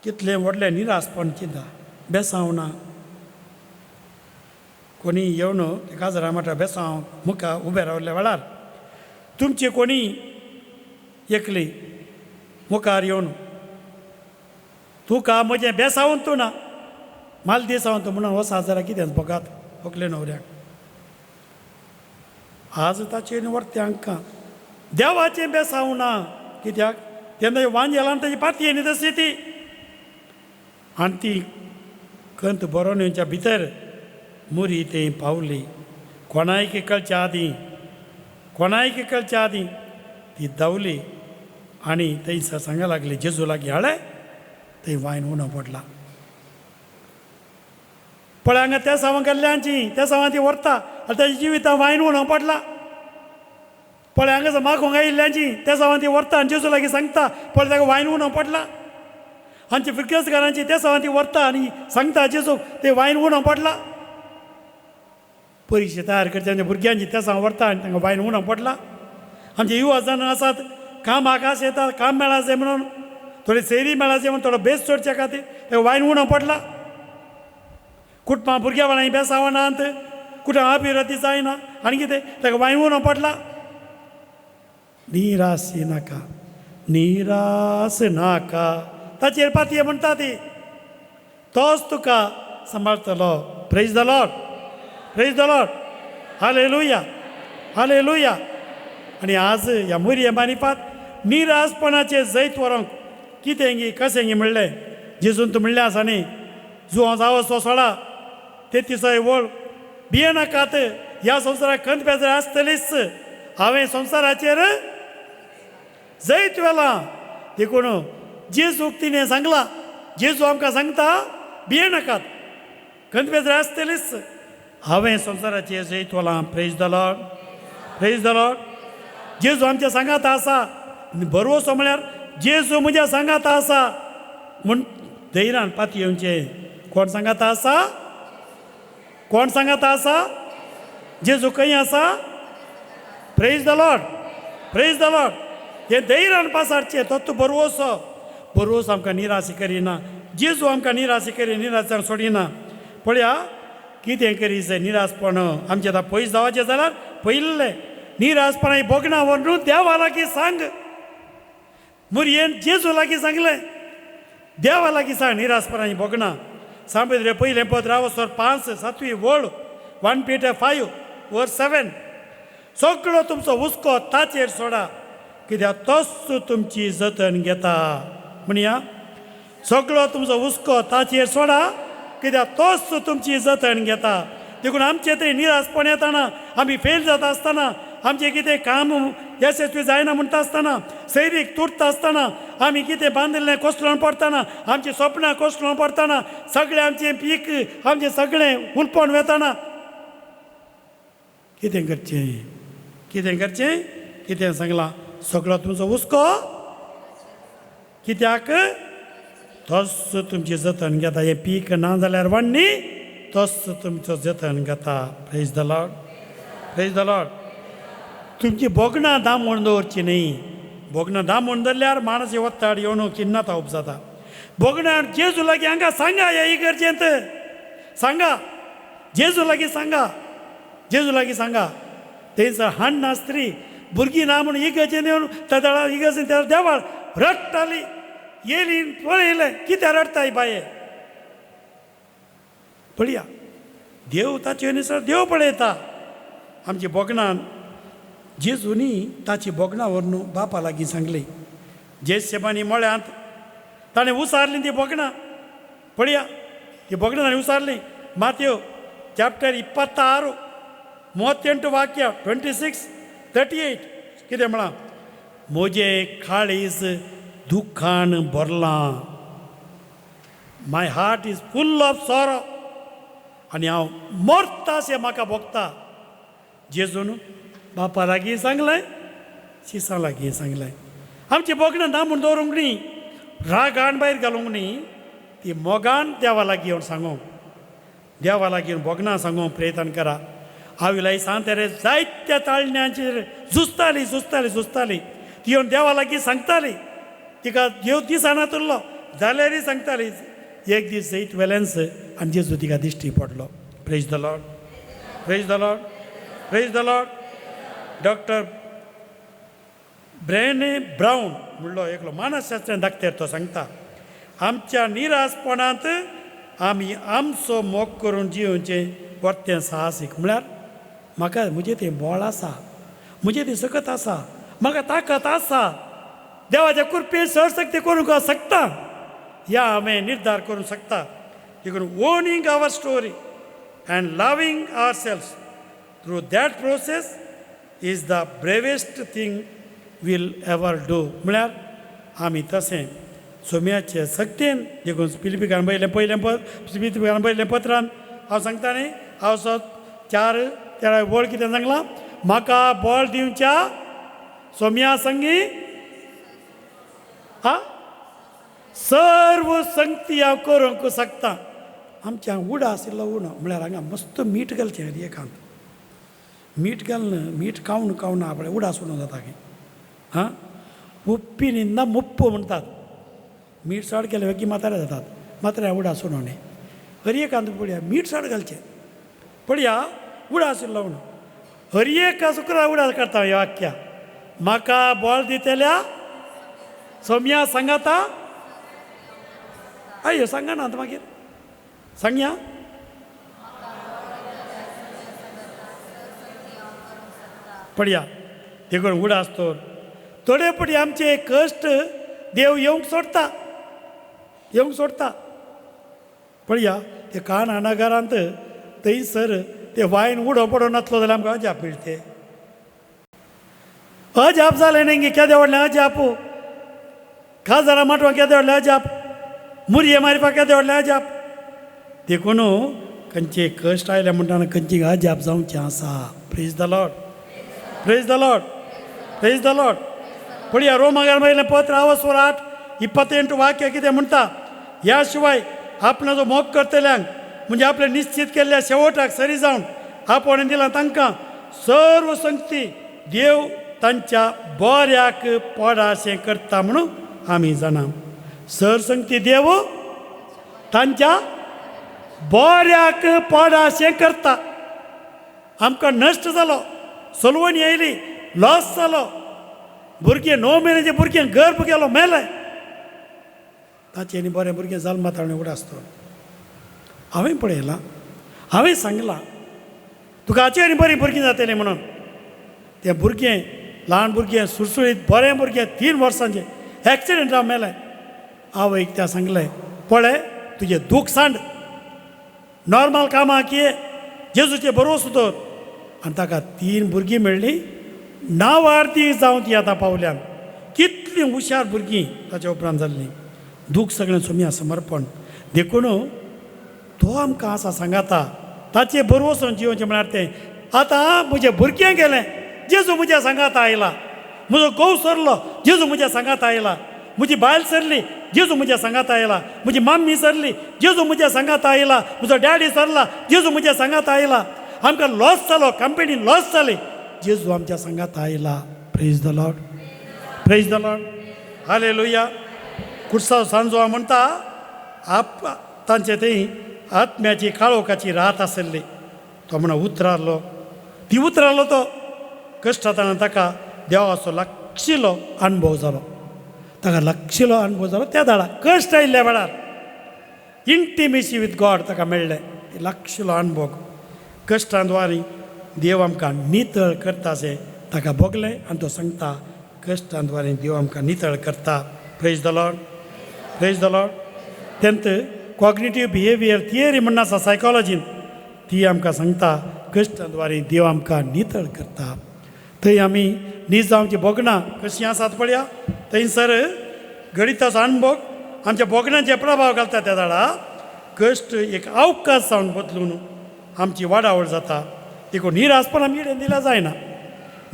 कितलें व्हडलें निरासपण चिंता, बेसांव ना. कोणी येवन ते काजरा माटा बेसांव मुखार उबे रावल्ल्या वेळार तुमचे कोणी एकली मुखार येवन तुका म्हजें बेसावन तूं ना माल दिसावन तूं म्हणून वसा जाल्यार कितें भोगात व्हंकले न्हवऱ्याक. आज ताचेर व्हरते हांकां देवाचें बेसांव ना, कित्याक तेन्ना वांजेलान ताजी पाती न्ही तशी ती. आनी ती कंत बरोवन येवच्या भितर मुरी थंय पावली. कोणायक कळच्या आदीं, कोणायक कळच्या आदीं ती धांवली आनी थंयसर सांगा लागली जेजू लागीं हाडले, थंय वायन उणो पडला. पळय हांगा त्या सावां गेल्ल्यांची त्या सावां ती व्हरता आनी ताच्या जिवितां वायन उणो पडला. पळय हांगा मागूंक आयिल्ल्यांची त्या सावां ती व्हरता आनी जेजू लागीं सांगता, पळय ताका वायन उणो पडला. आमच्या फिरकेजकारांची त्या सावां ती व्हरता आनी सांगता जेजूक ते वायन उणो पडला. परिक्षा तयार करचे आमच्या भुरग्यांची त्या सावां व्हरता आनी तांकां वायन उणो पडला. आमचे युवा जाण आसात कामाक आस येतात, काम मेळाचें म्हणून थोडी सैरी मेळाचें म्हणून थोडो बेस चडच्या खातीर ते वायन उणो पडला. कुटुंबां भुरग्यां वांगडा बेसांवां नात, कुटुंब अभिवृद्धी जायना आनी कितें ताका वायन उणो पडला. निराश नाका, निराश नाका, ताचेर पातये म्हणटा ती, तोच तुका सांबाळटलो. Praise the Lord, praise the Lord, hallelujah, hallelujah. आनी आज ह्या मुरये मारिफात निरासपणाचें जैत व्हरूंक कितें गी कशें गी म्हणलें जेजून तूं म्हणलें आसा न्ही, जुवां जावो तो सोळा तेत्तिसो वळ भियेनाकात, ह्या संवसाराक खंत बेजार आसतलीच, हांवें संवसाराचेर जैत व्हेलां. देखून जेजूक तिणें सांगलां, जेजू आमकां सांगता भियेनाकात, खंत बेजार आसतलीच, हांवें संवसाराचेर जैत व्हेलां. Praise the Lord, praise the Lord. जेजू आमच्या सांगात आसा, भरवसो म्हळ्यार जेजू म्हज्या सांगात आसा म्हूण धैर्यान पाती येवचें. कोण सांगात आसा? कोण सांगात आसा? जेजू खंय आसा? Praise the Lord, praise the Lord. हे धैर्यान पासारचें, तो तूं भरवसो. भरवसो आमकां निराश करिना, जेजू आमकां निराश करी, निराशान सोडिना. पळया कितें करी जाय निराशपण आमचें आतां पयस जावचें जाल्यार पयिल्लें निराशपणा भोगना व्हरून देवा लागीं सांग. मुरयेन जेजू लागीं सांगलें, देवा लागीं सांग निराशपणा भोगना. सांबेद्रे पयलें पद रावसर 5 सातवी वळ 1 Peter 5 verse 7, सगळो तुमचो हुस्को ताचेर सोडा, कित्याक तोच तुमची जतन घेता. म्हणया सगळो तुमचो हुस्को ताचेर सोडा, कित्याक तोच तुमची जतन घेता. देखून आमचें थंय निरासपण येताना, आमी फेल जाता आसतना, आमचें कितें काम यशस्वी जायना म्हणटा आसतना, सैरीक तुटता आसतना, आमी कितें बांदिल्लें कोसळून पडटना, आमचीं सपनां कोसळून पडटना, सगळें आमचें पीक आमचें सगळें हुलपोवन वेताना कितें करचें? कितें करचें? कितें सांगलां? सगळो तुमचो हुस्को कित्याक तोच तुमची जतन घेता. हें पीक ना जाल्यार वाडणी तोच तुमचो जतन घेता. Praise the Lord, praise the Lord. तुमची भोगणां दामून दवरची न्ही. भोगणां दामून दवरल्यार मानसी वत्ताड येवन किन्नाता उपजाता. भोगणां जेजू लागीं हांगा सांगा, ह्या इगर्जेंत सांगा, जेजू लागीं सांगा, जेजू लागीं सांगा. थंयसर हाण्णा स्त्री भुरगीं ना म्हणून इगर्जेन येवन त्या इगर्जेन त्या देवाळ रडटाली. येयली पळयलें कित्याक रडटाय बाये. पळया देव ताचे नुसार देव पळयता. आमची भोगणां जेजूनी ताची भोगणां व्हरून बापा लागीं सांगली. जेशेबानी मळ्यांत ताणें उसारलीं ती भोगणां. पळया ती भोगणां ताणें उसारलीं. मात्यो चॅप्टर 26 38 वाक्य 26 38 कितें म्हळां, म्हजें काळीज दुख्खान भरलां, my heart is full of sorrow, आनी हांव मरता अशें म्हाका भोगता. जेजून बापा लागीं सांगलें, शिसां लागीं सांगलें. आमची भोगणां ना म्हूण दवरूंक न्ही, रागान भायर घालूंक न्ही, ती मोगान देवा लागीं येवन सांगूंक, देवा लागीं येवन भोगणां सांगूंक प्रयत्न करा. आविलाई सांतेरे जायत्या ताळण्यांचेर झुजताली झुजताली झुजताली. ती येवन देवा लागीं सांगताली. तिका देव दिसना तुरलो जाल्यारय सांगताली. एक दीस जैत वेलेन्स आनी जेजू तिका दिश्टी पडलो. Praise the Lord, praise the Lord, praise the Lord. Doctor Brené Brown म्हणलो एकलो मानसशास्त्र डाक्टर, तो सांगता आमच्या निरासपणांत आमी आमचो मोग करून जियोवचें परतें साहसीक. म्हळ्यार म्हाका म्हजें तें बळ आसा, म्हजें तें सकत आसा, म्हाका ताकत आसा, देवाच्या कृपेन सर शक्ती करूंक शकता, ह्या हांवें निर्धार करूंक शकता. देखून owning our story and loving ourselves through that process is the bravest thing we'll ever do. म्हळ्यार आमी तशें सोम्याचे सक्तेन देखून फिलिपीकान बरयलें पयलें पद, फिलिपीकान बरयलें पत्रान हांव सांगता न्ही, हांव 4 13 वळ कितें सांगलां, म्हाका बळ दिवच्या सोम्या संगी हा सर्व संगती हांव करूंक शकता. आमच्या उडा आशिल्लो उणो म्हळ्यार हांगा मस्त मीठ घालचें एकांत मीठ घालून मीठ खावन खावन आपणें उडास उणो जाता की हां उप्पी न्ही मुप्पो म्हणटात. मीठ चड केलें वेगळी म्हातारे जातात, मात्र उडास उणो न्ही. हर एकांत पळया मीठ चड घालचें, पळया उडास इल्लो उणो. हर एका शुक्रार उडास करता ह्या वाक्या, म्हाका बळ दितल्या सोम्या सांगाता. अय्यो सांगा ना आतां मागीर सांगया. पळया देखून उडास तर थोडे पटी आमचे कश्ट देव येवंक सोडटा, येवंक सोडटा. पळया ते काणा नगरांत थंयसर ते वायन उडो पडो नासलो जाल्यार आमकां अजाप मेळटे. अजाप जालें न्ही केदें व्हडलें अजाप, खाजरा माटवा केदें व्हडलें अजाप, मुरये मारपाक केदें व्हडलें अजाप. देखून खंयचे कश्ट आयले म्हणटा खंयची अजाप जावचें आसा. Praise the Lord, praise the Lord, praise the Lord. पळया रोमागार बरयलें पत्र आवस्वर 8 28 वाक्य कितें म्हणटा, ह्या शिवाय आपणाचो मोग करतल्यांक म्हणजे आपले निश्चित केल्ल्या शेवटाक सरी जावन आपोवणें दिलां तांकां सर्व संगती देव तांच्या बऱ्याक पडाशें करता म्हणून आमी जाणा. सर संगती देव तांच्या बऱ्याक पडाशें करता. आमकां नश्ट जालो, सलवणी आयली, लॉस जालो, भुरगें 9 म्हयन्याचें भुरगें गर्भ गेलो मेलें. ताचें आनी बरें भुरगें जल्मात हाडून उडासतो. हांवें पळयलां, हांवें सांगलां तुका हाचें आनी बरीं भुरगीं जातलीं म्हणून. तें भुरगें ल्हान भुरगें सुरसुरीत बरें भुरगें 3 वर्सांचें एक्सिडेंटा मेलें. आवयक त्या सांगलें पळय तुजें दूख सांड, नॉर्मल कामाक ये, जेजूचें भरोसो दवर. आनी ताका 3 भुरगीं मेळ्ळीं, नावार्थी जावन ती आतां पावल्यान. कितलीं हुशार भुरगीं ताच्या उपरांत जाल्लीं. दूख सगळें सोम्या समर्पण. देखून तो आमकां आसा सांगाता, ताचे भरवसो जिवचें म्हळ्यार तें आतां म्हजें भुरगें गेलें, जेजू म्हज्या सांगाता आयला, म्हजो घोव सरलो, जेजू म्हज्या सांगाता आयला, म्हजी बायल सरली, जेजू म्हज्या सांगाता आयला. म्हजी मम्मी सरली, जेजू म्हज्या सांगाता आयला. म्हजो डॅडी सरला, जेजू म्हज्या सांगाता आयला. आमकां लॉस जालो, कंपनी लॉस जाली, जेजू आमच्या सांगाता आयला. Praise the Lord, praise the Lord, hallelujah. कुर्साव सांजो म्हणटा आप तांचे थंय आत्म्याची काळोखाची रात आसली. तो म्हणून उतरालो, ती उतरालो तो कश्टांत ताका देवाचो लागशिल्लो अणभव जालो. ताका लागशिल्लो अणभव जालो त्या दाडा कश्ट आयिल्ल्या वेळार इंटिमेसी विथ गॉड ताका मेळ्ळें. लागशिल्लो अणभव कश्टां द्वारी देव आमकां नितळ करता अशें ताका भोगलें आनी तो सांगता कश्टां द्वारी देव आमकां नितळ करता. Praise the Lord, praise the Lord. तेंत cognitive behaviour theory म्हण आसा सायकोलॉजीन, ती आमकां सांगता कश्टां द्वारी देव आमकां नितळ करता. थंय आमी नीज आमची भोगणां कशीं आसात पळया. थंयसर गणिताचो अणभव आमच्या भोगणांचे प्रभाव घालता. त्या दाडा कश्ट एक अवकाश जावन बदलून आमची वाडावळ जाता. देखून निरासपण आमी इडेन दिल्यार जायना,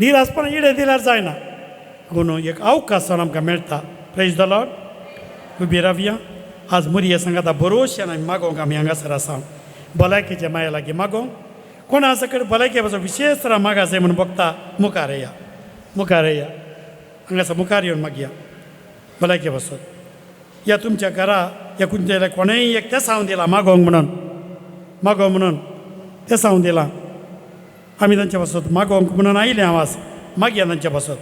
निरासपण इडेन दिल्यार जायना. देखून एक अवकाश जावन आमकां मेळटा. Praise the Lord. उबी रावया. आज मुरये सांगाता भरोश्यान आमी मागोवंक आमी हांगासर आसा. भलायकेच्या माया लागीं मागोवंक कोणा सकयल भलायके पासून विशेश तरा मागासे म्हणून बघता, मुखार येया, मुखार येया, हांगासर मुखार येवन मागया भलायके पासून. या तुमच्या घरा या खंयच्या कोणेय एक तेसांव दिला मागोवंक म्हणून, मागोवंक म्हणून तेसांव दिला. आमी तांच्या पासत मागोवंक म्हणून आयले. हांव आज मागया तांच्या पासत.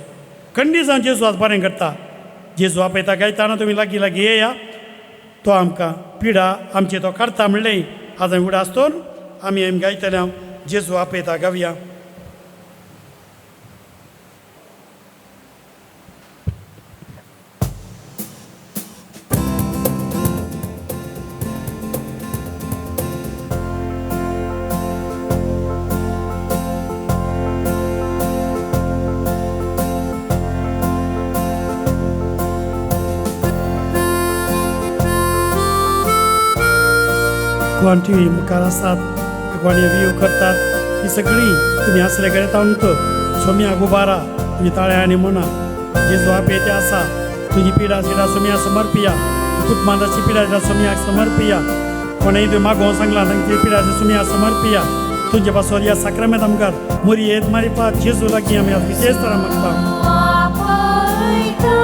खंडीत जावन जेजू आज बरें करता. जेजू आपयता गायताना तुमी लागीं लागीं येया. तो आमकां पिडा आमची तो काडटा म्हणलें आज आमी उडास दवरून आमी आमी गायतले. हांव जेजू आपयता गावया. कोण टी व्ही मुखार आसात, कोण व्ह्यू करतात, ही सगळीं तुमी आसले कडेन तांतो सोम्याक उबारा. तुमी ताळ्यांनी म्हणा, जेजू आपयते आसा. तुजी पिडा सिडा सोम्या समर्पिया, कुटुंबाची पिडा सिडा सोम्याक समर्पिया. कोणेय तुवें मागोवंक सांगलां तांची पिडा सोम्या समर्पिया. तुमचे पासत ह्या साक्रामेंत मुखार मुरयेत मारिफात जेजू लागीं आमी आज विशेश तरा मागता. आपयता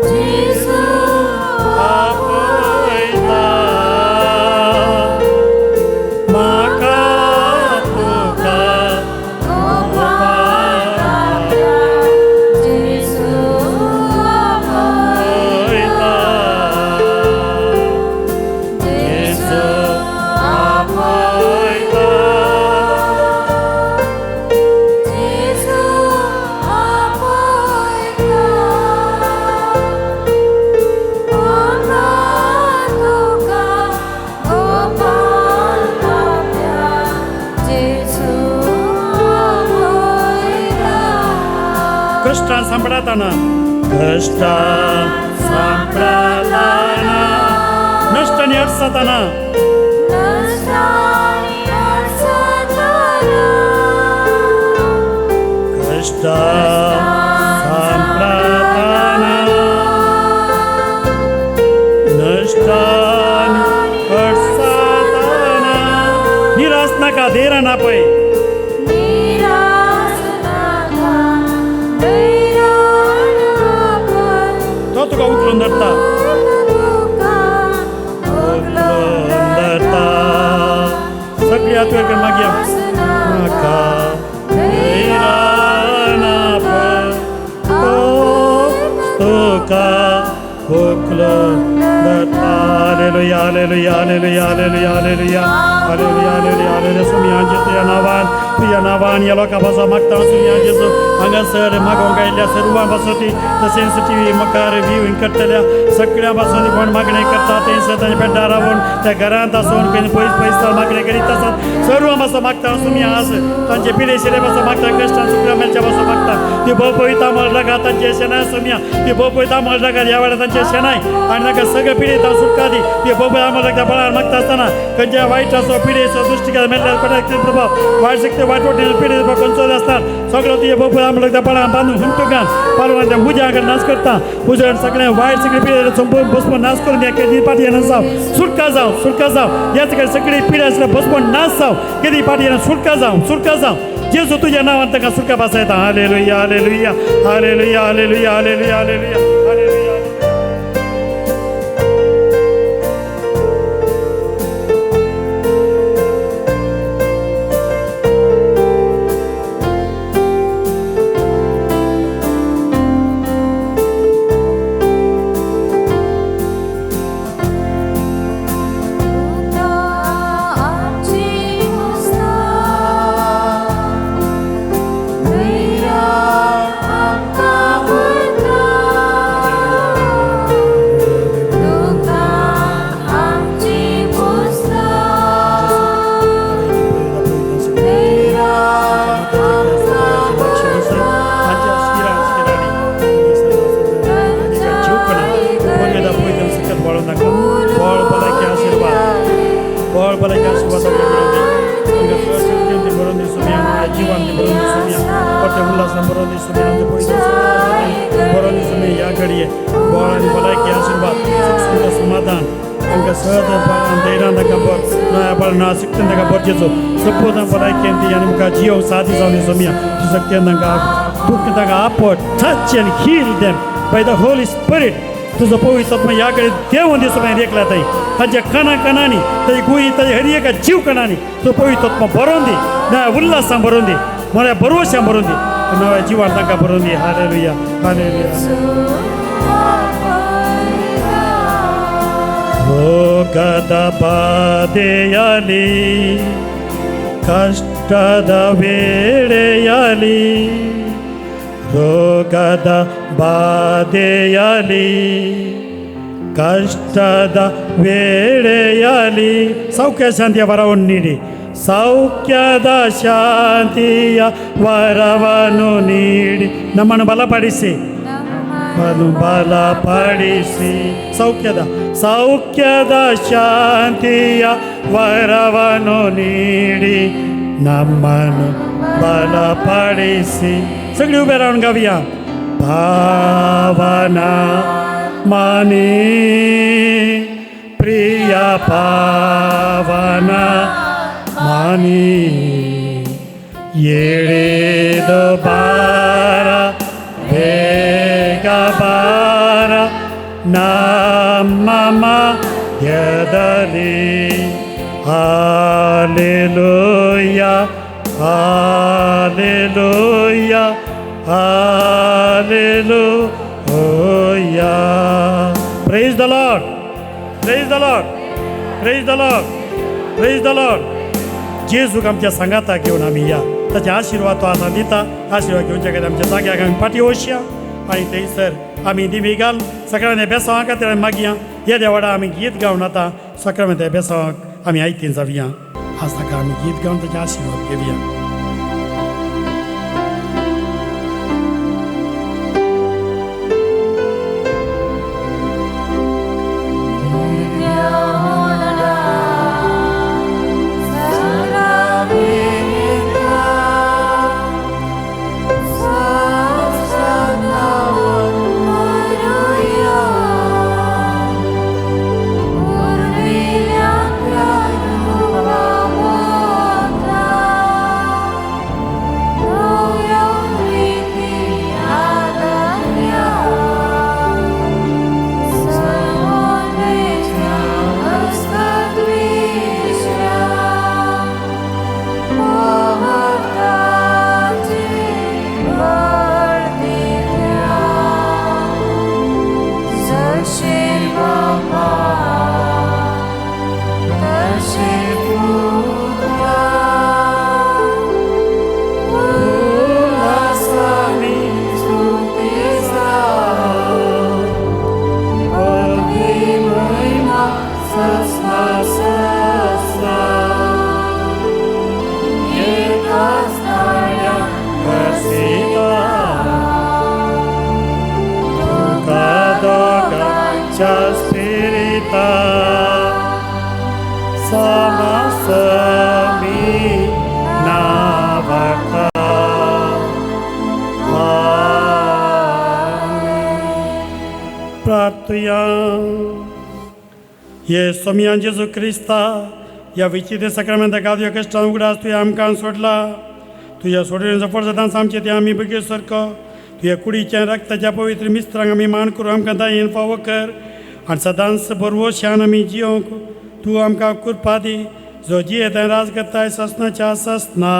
जेजू. आपयता म्हाका तुका. जेजू आपयता. जेजू. आपयता. जेजू आपयता म्हाका तुका गोपाल पाप्या जेजू आपयता. कश्टां सांपडाताना, कश्टां सांपडाताना, नश्ट आनी अडसताना, नश्टानी अडसताना, कश्टां सांपडाताना, नश्टानी अडसताना, निराश नाका, धैर्यान आपय. निराश नाका, धैर्यान आपय. तो तुका उखलून धरता. तुका उखलून धरता. सगळी हात वयर करून मागया. नाका, धैर्यान आपय, तो तुका उखलून धरता. Hallelujah, hallelujah, hallelujah, hallelujah, hallelujah, hallelujah, hallelujah, hallelujah. Somaiya तुज्या नांवान, तुज्या नांवान ह्या लोकां पासून मागता. सुमया जेजू, हांगासर मागोवंक आयिल्ल्या सर्वां पासून, तशेंच टी व्ही मुखार व्ह्यूइंग करतल्या सगळ्यां पासून, कोण मागणें करता थंयसर तांच्या बेड्डार रावन, त्या घरांत आसून, खंय पयस पयस मागणें करीत आसात, सर्वां पासून मागता. सुमया, आज तांचे पिडे शिरे पासून मागता, कश्टां सुकरा मेळच्या पासून मागता. ती भोव पवित्र अमळ रगात तांचे शेणाय. सुमया, ती भोव पवित्र अमळ रगात ह्या वेळार तांचे शेणाय आनी तांकां सगळे पिडेता सुटका दी. ती भोव अमळ रगता बळार मागता आसतना खंयच्या वायटाचो, पिडेचो, दृश्टिकाचो मेळ्ळ्यार पडटा प्रभाव, वायट शक्ती, वायट टोटेल पिढी कंचोद असतात सगळं तुझे बबूळ आमलं त्या पळा बांधून हुंटून पालवान त्या उज्या नाश करता उजळ सगळ्या वाईट सगळी पिढी संपून बसपून नाश करून द्या केदी पाठी येणं जाव सुटका जाव सुटका जाव याच कडे सगळी पिढी असल्या बसपून नाश जाव केदी पाठी येणं सुटका जाव सुटका जाव जेजू तुझ्या नावान तांकां सुटका बसायता. Hallelujah hallelujah hallelujah hallelujah hallelujah hallelujah hallelujah. Touch and heal them by the Holy Spirit. तुझो पवित्र आत्मा ह्या कडेन देंवून दिसो मागीर एकला थंय ताच्या कणा कणांनी ताजी गुळी ताजी हर एका जीव कणांनी तुजो पवित्र आत्मा भरोवन दी, नव्या उल्हासान भरोवन दी, नव्या भरवशान भरोवन दी, नव्या जिवान तांकां भरोवन दी. Hallelujah hallelujah. ರೋಗದ ಬಾಧೆಯಲಿ ಕಷ್ಟದ ವೇಳೆಯಲಿ ರೋಗದ ಬಾಧೆಯಲಿ ಕಷ್ಟದ ವೇಳೆಯಲಿ ಸೌಖ್ಯ ಶಾಂತಿಯ ವರವನ್ನು ನೀಡಿ, ಸೌಖ್ಯದ ಶಾಂತಿಯ ವರವನ್ನು ನೀಡಿ ನಮ್ಮನ್ನು ಬಲಪಡಿಸಿ, ನಮ್ಮನ್ನು ಬಲಪಡಿಸಿ. ಸೌಖ್ಯದ ಸೌಖ್ಯದ ಶಾಂತಿಯ ವರವನ್ನು ನೀಡಿ ನಮ್ಮನ್ನು ಬಲಪಡಿಸಿ. सगळी उभे राहून गाऊया. भावना मानी प्रिय पावना मानी येळेद बार ಬೇಗ ಬಾರ ನಮ್ಮ ಮಧ್ಯದಲ್ಲಿ. Hallelujah hallelujah hallelujah. Praise the Lord, praise the Lord, praise the Lord, praise the Lord. जेजूक आमच्या सांगाता घेवन आमी या, ताचे आशिर्वाद तो आतां दिता. आशिर्वाद घेवच्या खातीर आमच्या जाग्याक आमी फाटीं वचया आनी थंयसर आमी दिमी घाल सगळ्यांनी बेसांवा खातीर आमी मागया. येद्या व्हडा आमी गीत गावन आतां सगळ्यांनी बेसांवाक आमी आयतीन जावया. आज ताका आमी गीत गावन ताचे आशिर्वाद घेवया. Sama sami navasya. प्रार्थुया. हे सोमया जेजू क्रिस्ता, ह्या विचित्र सक्रमेंता गादयो कश्टान उगडास तुवें आमकां सोडला. तुज्या सोडण्याचो फर्जदान आमचे ते आमी बगीर सारको तुज्या कुडीच्या रक्ताच्या पवित्र मिस्त्रांक आमी मान करून आमकां दायेन फावो कर आनी सदांच बरवशान आमी जियोंक तूं आमकां कृपा दी, जो जियेता राज करताय ससनाच्या ससना.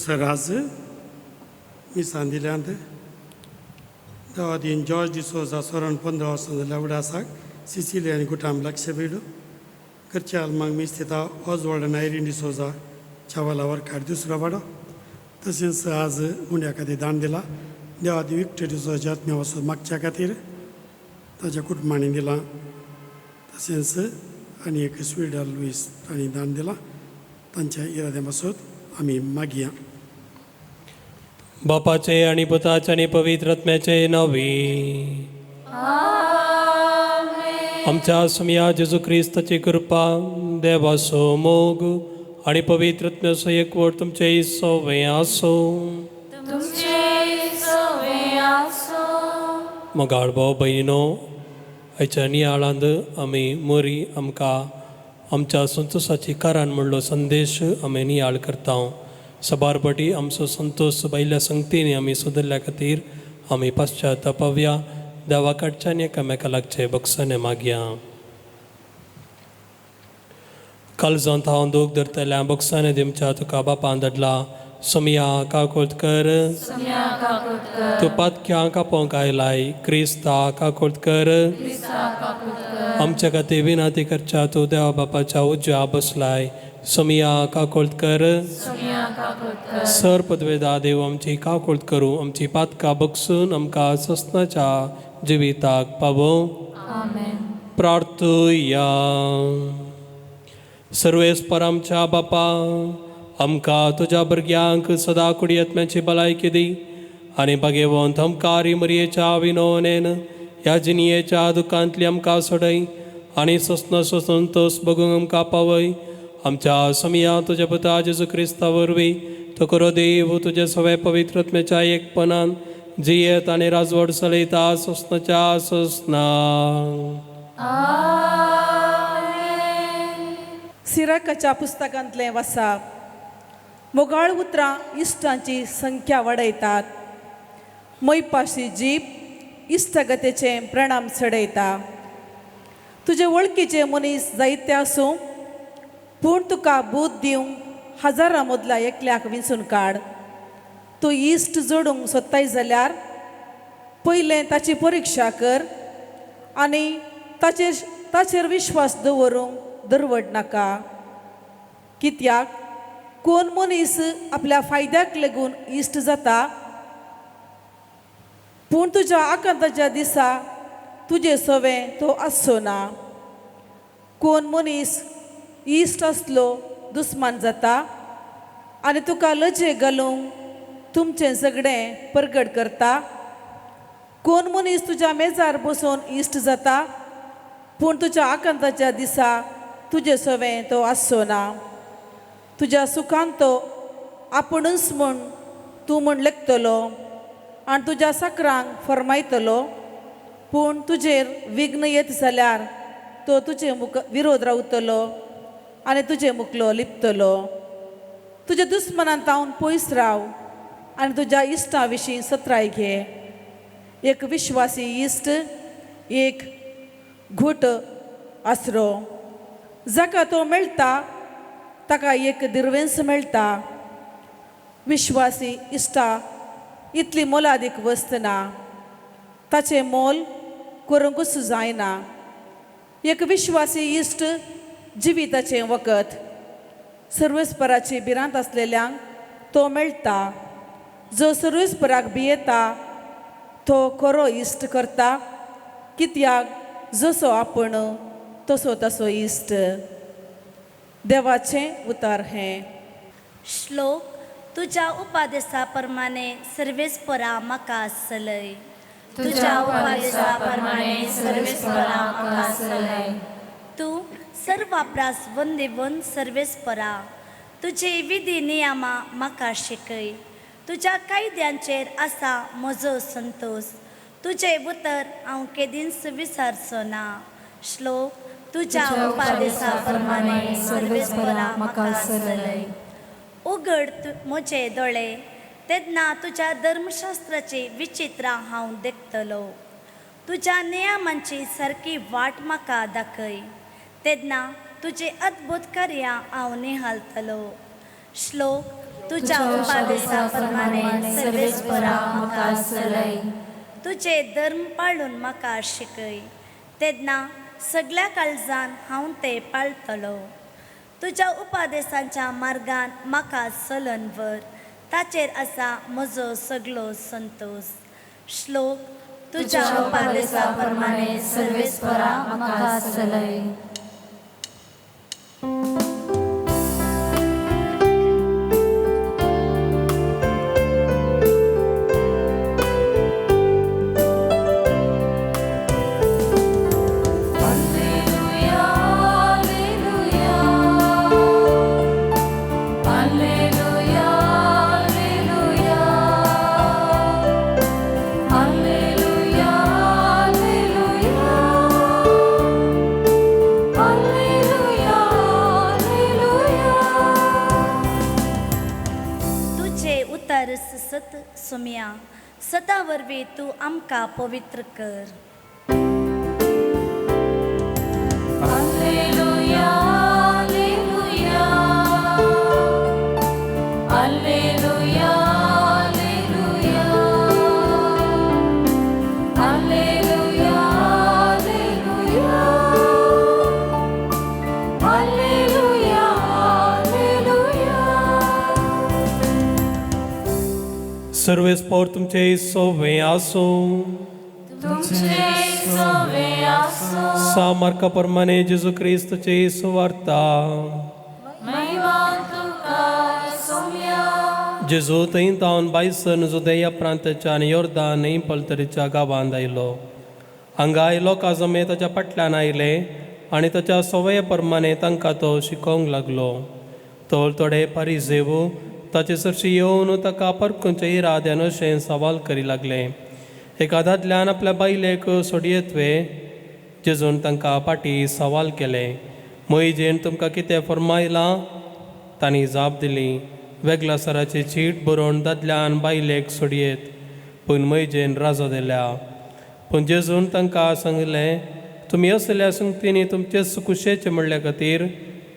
सर आज मिसान दिल्यांत देवादीन जॉर्ज डिसोजा सोरण 15 वर्सां जाल्या उडासाक सिसिली आनी गुटाम लक्ष भिडू घरच्या आल्मांक मीस दिता ऑजवॉल्ड आनी आयरीन डिसोजा चावला वर्कार दुसरो वाडो. तशेंच आज उंड्या खातीर दान दिला देवादी विक्टर डिसोजा आत्म्या वचून मागच्या खातीर ताच्या कुटुंबांनी दिलां. तशेंच आनी एक स्विडर लुईस तांणी दान दिलां. तांच्या इराद्या पासत आमी मागया. बापाचे आणि पुताचे आणि पवित्र आत्म्याचे नावे. आमच्या सोमया जेजू क्रिस्ताची कृपा, देवाचो मोग आणि पवित्र आत्म्याचो एकवट तुमचे सवे आसो. मोगाळ भाव भयणीनो, आयच्या नियाळांत आमी मोरी आमकां आमच्या संतोशाची कारण म्हणलो संदेश आमी नियाळ करता. सबारपटी आमचो संतोश भायल्या संगतीन आमी सुदरल्या खातीर आमी पश्चातापव्या. देवा कडच्यान एकामेका लागचे बक्षाने मागया. कालजांत हांव दूख धरतल्या बक्षाने दिमच्या तुका बापान धाडला. सोमया काकोत कर, तूं पातक्यां कापोवंक आयलाय. क्रिस्ता काकोत कर, आमच्या खातीर विनंती करच्या तूं देवा बापाच्या उजव्या बसलाय. सोमया काकोत कर. सर पदवेदा देव आमची काकोत करूं, आमची पातकां बक्षून आमकां ससनाच्या जिविताक पावोवं. प्रार्थुया. सर्वेस्पर आमच्या बापा, आमकां तुज्या भुरग्यांक सदां कुडी आत्म्याची भलायकी दी आनी भागेवंत आमकां मरयेच्या विनोनेन ह्या जिणयेच्या दुखांतली आमकां सोडय आनी सोंसनाचो संतोश बगूंक आमकां पावय. आमच्या सोमया तुज्या पुता जेजू क्रिस्ता वरवीं तो खरो देव तुज्या सगळ्या पवित्र आत्म्याच्या एकपणान जियेत आनी राजवट चलयता सोंसनाच्या सोंसना. सिराकाच्या पुस्तकांतलें वासा. मोगाळ उतरां इश्टांची संख्या वाडयतात. मोयपाशी जीप इश्टागतेचें प्रणाम चडयता. तुजे वळखीचे मनीस जायते आसूं, पूण तुका बूद दिवंक हजारां मदल्या एकल्याक विंचून काड. तूं इश्ट जोडूंक सोदताय जाल्यार पयलें ताची परिक्षा कर आनी ताचेर विश्वास दवरूंक दरवड नाका. कित्याक कोण मनीस आपल्या फायद्याक लागून इश्ट जाता, पूण तुज्या आकांताच्या दिसा तुजे सवें तो आसचो ना. कोण मनीस इश्ट आसलो दुस्मान जाता आनी तुका लजे घालूंक तुमचें सगळें परगट करता. कोण मनीस तुज्या मेजार बसून इश्ट जाता, पूण तुज्या आकांताच्या दिसा तुजे सवें तो आसचो ना. तुज्या सुखान तो आपुणूच म्हूण तूं म्हूण लेखतलो आनी तुज्या सकरांक फरमायतलो. पूण तुजेर विघ्न येत जाल्यार तो तुजे मुख विरोध रावतलो आनी तुजे मुखलो लिपतलो. तुज्या दुस्मनान तावन पयस राव आनी तुज्या इश्टा विशीं सत्राय घे. एक विश्वासी इश्ट एक घूट आसरो, जाका तो मेळटा ताका एक दिर्वेंस मेळटा. विश्वासी इश्टा इतली मोलादीक वस्त ना, ताचें मोल करूंकूच जायना. एक विश्वासी इश्ट जिविताचें वखद, सर्वेस्पराची भिरांत आसलेल्यांक तो मेळटा. जो सर्वेस्पराक भियेता तो खरो इश्ट करता, कित्याक जसो आपूण तसो तसो इश्ट. देवाचें उतार हें. श्लोक. तुज्या उपादेसा प्रमाणे सर्वेस्परा म्हाका सलय. तुज्या उपादेसा प्रमाणे सर्वेस्परा म्हाका सलय. तूं सर्वाप्रास वंदेवन सर्वेस्परा, तुजे विधी नियमां म्हाका शिकय. तुज्या कायद्यांचेर आसा म्हजो संतोश, तुजें उतर हांव केदींच विसरचो ना. श्लोक. तुज्या उपादेसा प्रमाणे सर्वेस्परा म्हाका सलय. उगड म्हजे दोळे, तेन्ना तुज्या धर्मशास्त्राची विचित्रां हांव देखतलो. तुज्या नियमांची सारकी वाट म्हाका दाखय, तेन्ना तुजी अद्भुत कार्यां हांव निहालतलो. श्लोक. तुज्या उपादेसा प्रमाणे सर्वेस्परा म्हाका सलय. तुजे धर्म पाळून म्हाका शिकय, तेन्ना सगळ्या काळजान हांव ते पाळतलो. तुज्या उपादेसांच्या मार्गान म्हाका चलन व्हर, ताचेर आसा म्हजो सगलो संतोश. श्लोक. तुज्या उपादेसा प्रमाणे सर्वेस्परा म्हाका सलय. सत सुम्या सदा वरवीं तूं आमकां पवित्र कर. Alleluia, alleluia, alleluia, alleluia, alleluia, alleluia, alleluia. सर्वेस्पोर तुमचे सोवे आसूं. तुमचे सोवे आसूं. सा मार्का प्रमाणे जेजू क्रिस्तची सुवार्ता. महिमा तुका सोम्या. जेजू थंय तावन बायसन जुदेया प्रांताच्या आनी योर्दान न्हंय पलतडीच्या गांवांत आयलो. हांगाय लोकां जमे ताच्या फाटल्यान आयले आनी ताच्या सवये प्रमाणे तांकां तो शिकोवंक लागलो. तो थोडे पारिजेव ताचे सरशी येवन ताका परखुंचे इराद्यान अशें सवाल करी लागले, एका दादल्यान आपल्या बायलेक सोडयेत वे? जेजून तांकां फाटीं सवाल केलें, मोहिजेन तुमकां कितें फर्मायलां? तांणी जाप दिली, वेगळ्या सराची चीट बरोवन दादल्यान बायलेक सोडयेत, पूण मोहिजेन राजो दिल्या. पूण जेजून तांकां सांगलें, तुमी असल्या संगतींनी तुमचे कुशेचे म्हणल्या खातीर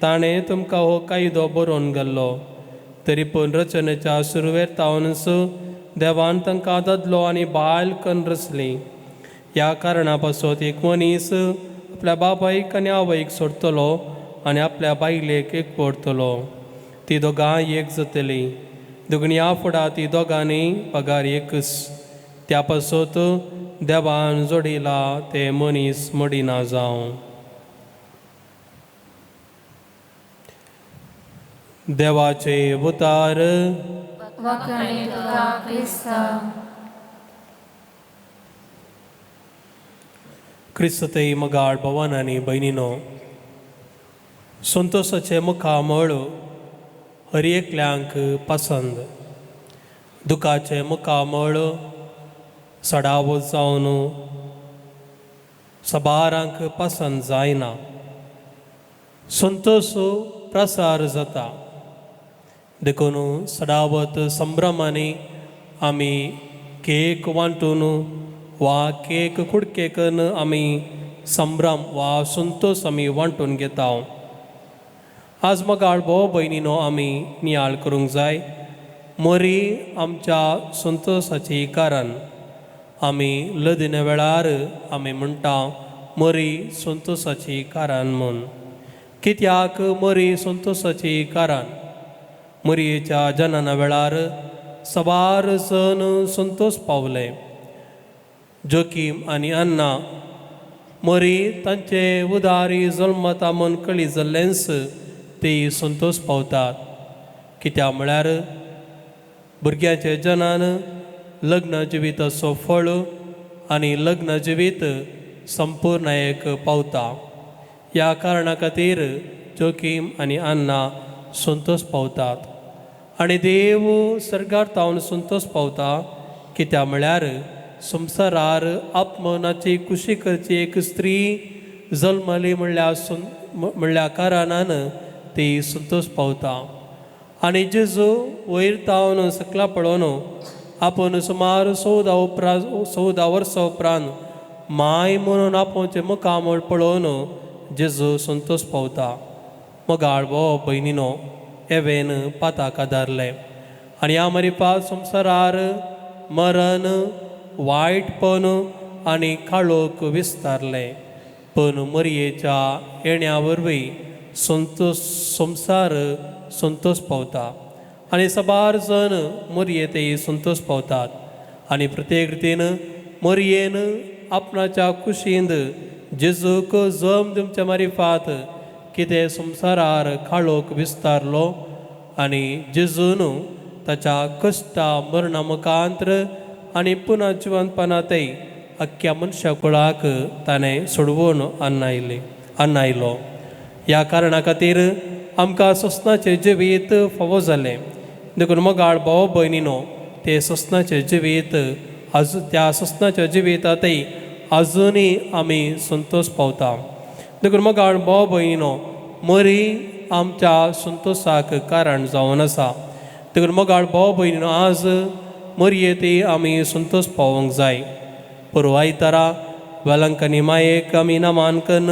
ताणें तुमकां हो कायदो बरोवन घाल्लो. तरी पूण रचनेच्या सुरवेर तावनच देवान तांकां दादलो आनी बायल कन्न रचली. ह्या कारणा पासत एक मनीस आपल्या बापायक आनी आवयक सोडटलो आनी आपल्या बायलेक एक पडटलो. ती दोगांय एक जातली. दुगण्या फुडा ती दोगांनी पगार एकच. त्या पासत देवान जोडिला ते मनीस मोडिना जावं. देवाचे उतार. वाखाणे तुका क्रिस्ता. क्रिस्तय मगाळ भवन आनी भयणीनो, संतोषाचें मुखामळ हर एकल्यांक पसंद, दुखाचें मुखामळ सडावो जावन सबारांक पसंद जायना. संतोष प्रसार जाता देखून सडावत संभ्रमांनी आमी केक वांटून वा केक कुडके करून आमी संभ्रम वा संतोष आमी वांटून घेता. आज मगाळ भोव भयणीनो आमी नियाळ करूंक जाय. मोरी आमच्या संतोषाची कारण आमी लग्न वेळार आमी म्हणटा मोरी संतोषाची कारण म्हूण. कित्याक मोरी संतोषाची कारण? मोरयेच्या जनना वेळार सबार जण संतोष पावले. जोकीम आनी अन्ना मोरी तांचे उदारी जल्मता म्हूण कळी जाल्लेंच ती संतोष पावतात. कित्याक म्हळ्यार भुरग्यांचे जनान लग्न जिविताचो फळ आनी लग्न जिवीत संपूर्ण एक पावता. ह्या कारणा खातीर जोकीम आनी अन्ना संतोष पावतात आनी देव सर्गार तावन संतोष पावता. कित्याक म्हळ्यार संवसारार आपमनाची खुशी करची एक स्त्री जल्मली म्हणल्या कारणान ती संतोष पावता. आनी जेजू वयर तावन सकला पळोवन आपूण सुमार 14 वर्सां उपरांत माय म्हणून आपोवचें मुखामळ पळोवन जेजू संतोष पावता. मगाळ भोव भयणीनो एवेन पाताक आदारलें आनी ह्या मरिपा संवसारार मरण वायटपण आनी काळोख विस्तारलें. पूण मोरयेच्या येण्या वरवीं संतोष संवसार संतोष पावता आनी सबार जण मोरये ते संतोष पावतात. आनी प्रत्येक रितीन मोरयेन आपणाच्या कुशींत जेजूक जम दिवच्या मारिफात कितें संवसारार काळोख विस्तारलो आनी जेजून ताच्या कश्टा मरणा मुखांत्र आनी पुनः जिवनपणांतय अख्ख्या मनशा कुळाक ताणें सोडवून अन्नायलो. ह्या कारणा खातीर आमकां सोसनाचें जिवीत फावो जालें. देखून मगाळ भाव भयणीनो ते सोसनाचें जिवीत त्या सोसनाच्या जिवितांतय आजुनूय आमी संतोष पावता. देखून मगाळ भाव भयणीनो मोरी आमच्या संतोषाक कारण जावन आसा. देखून मगाळ भाव भयणीनो आज मोरये आमी संतोष पावोवंक जाय. पुर्वायतारा वेलंकनी मायेक आमी नमान कन्न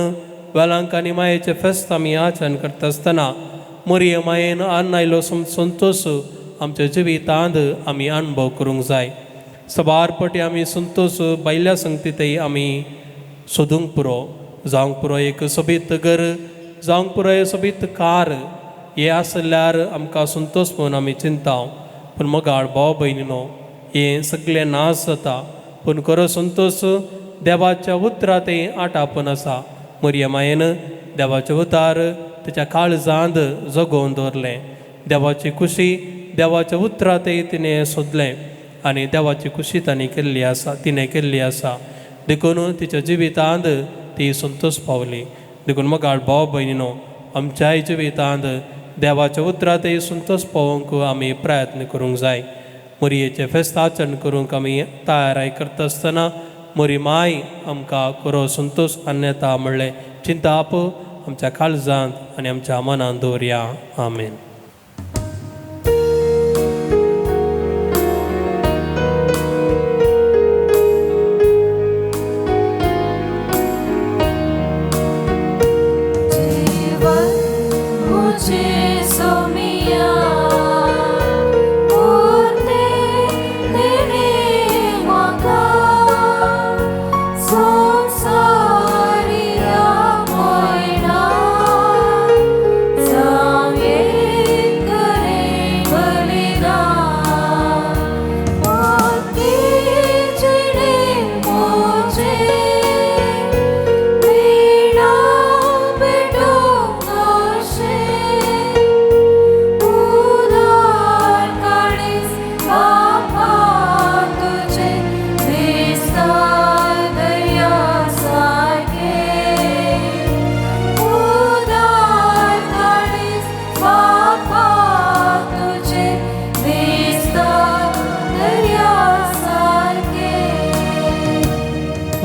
वेलंकनी मायेचें फेस्त आमी आचरण करता आसतना मोरये मायेन आयलो संतोष आमच्या जिवितांत आमी अणभव करूंक जाय. सबार पटी आमी संतोष भायल्या संगतीतय आमी सोदूंक पुरो, जावंक पुरो एक सोबीत घर, जावंक पुरो एक सोबीत कार हें आसल्यार आमकां संतोष म्हणून आमी चिंता. पूण मगाळ भाव भयणीनो हें सगळें नाश जाता. पूण खरो संतोष देवाच्या उतरांतय आटापून आसा. मोरये मायेन देवाचें उतार ताच्या काळजांत जगोवन दवरलें. देवाची खुशी देवाच्या उतरांतय तिणें सोदलें आनी देवाची खुशी तांणी केल्ली आसा, तिणें केल्ली आसा. देखून तिच्या जिवितांत ती संतोष पावली. देखून मगाळ भाव भयणीनो आमच्याय जिवितांत देवाच्या उतरांतय संतोष पावोवंक आमी प्रयत्न करूंक जाय. मोरयेचें फेस्त आचरण करूंक आमी तयाराय करता आसतना मोरी माय आमकां खरो संतोष अन्यता म्हणलें चिंताप आमच्या काळजांत आनी आमच्या मनांत दवरया. आमेन. संसारिया पयणा जावये.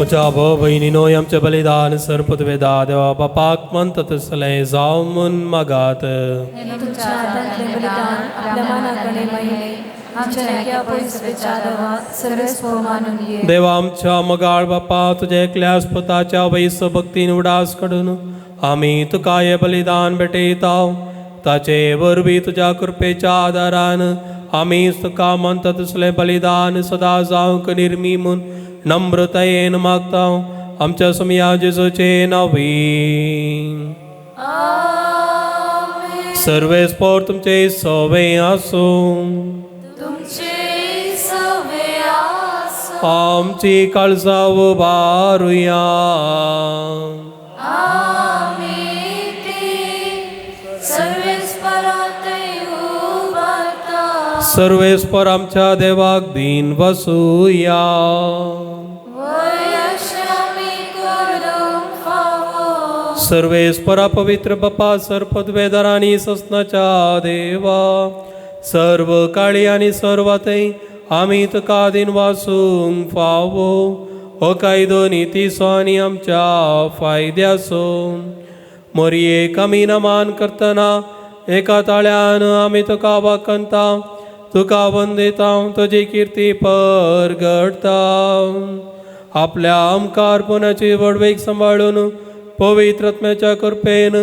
म्हज्या भाव भयणीनो आमचें बलिदान सर्पतवेदा देवा बापाक म्हणटा तसलें जावं म्हूण मागात. तुमच्या हातांतलें बलिदान आपल्या मानाकडे महिमे आमच्या नाक्या पयसवेच्या देवा सर्वेस्पोर मानून ये. देवा आमच्या मगाळ बापा, तुज्या एकल्या पुताच्या वैस भक्तीन उडास काडून आमी तुका हें बलिदान भेटयता. ताचे वरवीं तुज्या कृपेच्या आदारान आमी तुका म्हणटा तसलें बलिदान सदां जावंक निर्मी म्हूण नम्रतायेन मागता. आमच्या समया जेजूचे नांवी. सर्वेस्पोर तुमचे सवे आसूं. आमची काळजां उबारुया. सर्वेस्पर आमच्या देवाक दीन वसुया. सर्वेस्परा पवित्र बापा, सर्पद्वेदर आनी ससनाच्या देवा, सर्व काळी आनी सर्वातय आमी तुका दीन वासूंक फावो. हो कायदो नितीचो आनी आमच्या फायद्याचो. मोरयेक आमी नमान करतना एका ताळ्यान आमी तुका वाकंता, तुका वंदिता, तुजी किर्ती परगडटा. आपल्या आमकार पुनाची व्हडवीक सांबाळून पवित्र आत्म्याच्या कृपेन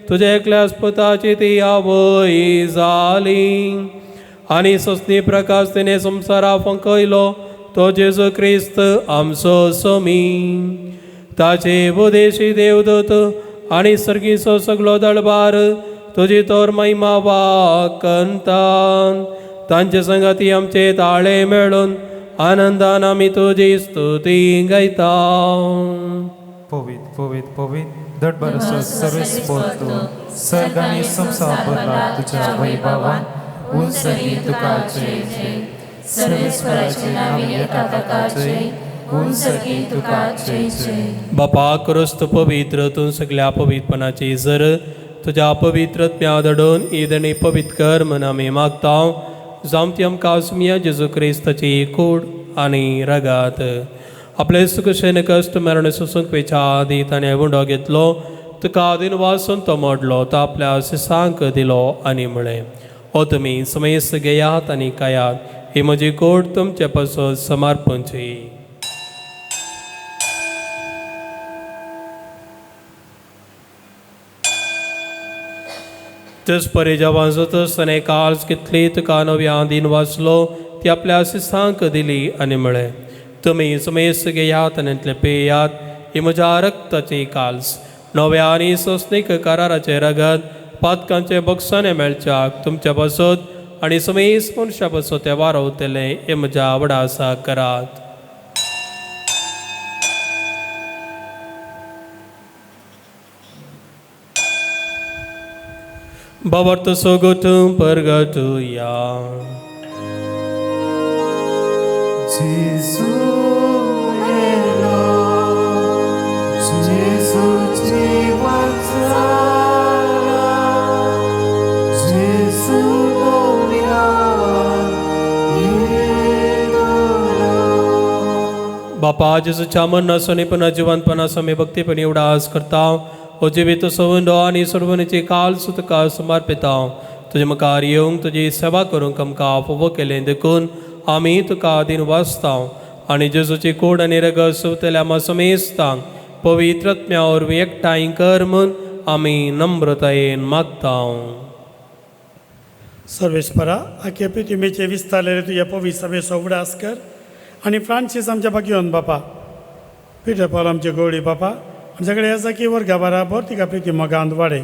तुज्या एकल्या पुताची ती आवय जाली आनी सोसनी प्रकाश तिणें संवसारा फंकयलो तो जेजू क्रिस्त आमचो सोमी. ताचे उपदेशी देवदूत आनी सर्गीचो सगलो दळबार तुजी तोर महिमा वाकंता. तांचे संगाती आमचे ताळे मेळून आनंदान आमी तुजी स्तुती गायता. पवित पवित पवित धडभरसो सर्वेस्पोर तूं, सर्ग आनी संवसार भरला तुज्या वैभवान. उंच तुका जय जय. सर्वेस्पराचे नांव येता ताका जय. उंच तुका जय जय. बापा क्रिस्त पवित्र तूं सगल्या पवित्रपणाची जर तुज्या पवित्र आत्म्या धाडून ईदणी पवित्र कर म्हूण आमी मागता. जावं ती आमकां सुमया जेजू क्रिस्ताची कूड आनी रगात. आपले सुखशेन कश्ट मरण सोसूंक वेच्या आदी ताणें उंडो घेतलो, तुका आदीन वासून तो मोडलो, तो आपल्या सिसांक दिलो आनी म्हळें, ओ तुमी समेस्त घेयात आनी खायात, ही म्हजी कूड तुमचे पासून समर्पणची. तेच परी जेवण जातच ताणें काळज घेतली, तुका नव्या दिन वाचलो, ती आपल्या सिसांक दिली आनी म्हळें, तुमी समेस्त घेयात आनी इतलें पेयात, ही म्हज्या रक्ताची काल्स, नव्या आनी सोंसणीक कराराचें रगत, पातकांचे बक्षाने मेळच्याक तुमच्या पासत आनी समेस्त मनशा पासत तें वारवतलें. हें म्हज्या वडासा करात. बाबर्त सोगोत परगटुया. जेजू मेलो, जेजू जिवन जाला, जेजू नव्यान येतलो. बापा जेजूच्या मरणाचो आनी पुनः जिवंतपणाचो आमी भक्तीपणी उडास करता. हो जिवीत सवंडो आनी सोडवणेची काल तुका समर्पिता. तुजे मुखार येवंक तुजी सेवा करूंक आमकां फावो केलें देखून आमी तुका आदीन वाचता. आनी जेजूची कूड आनी रगत सोंपतल्या आमकां समेस्तांक पवित्र आत्म्या वरवीं एकठांय कर म्हूण आमी नम्रतायेन मागता. सर्वेस्परा, आख्या प्रतिमेचे विस्तारलेले तुज्या पवित्र सभेचो उगडास कर आनी फ्रांसीस आमच्या बागयोन बापा, पिटर पावल आमचे गवळी बापा, आनी सगळे आसा की वर्गा बराबर तिका प्रिती मोगांत वाडय.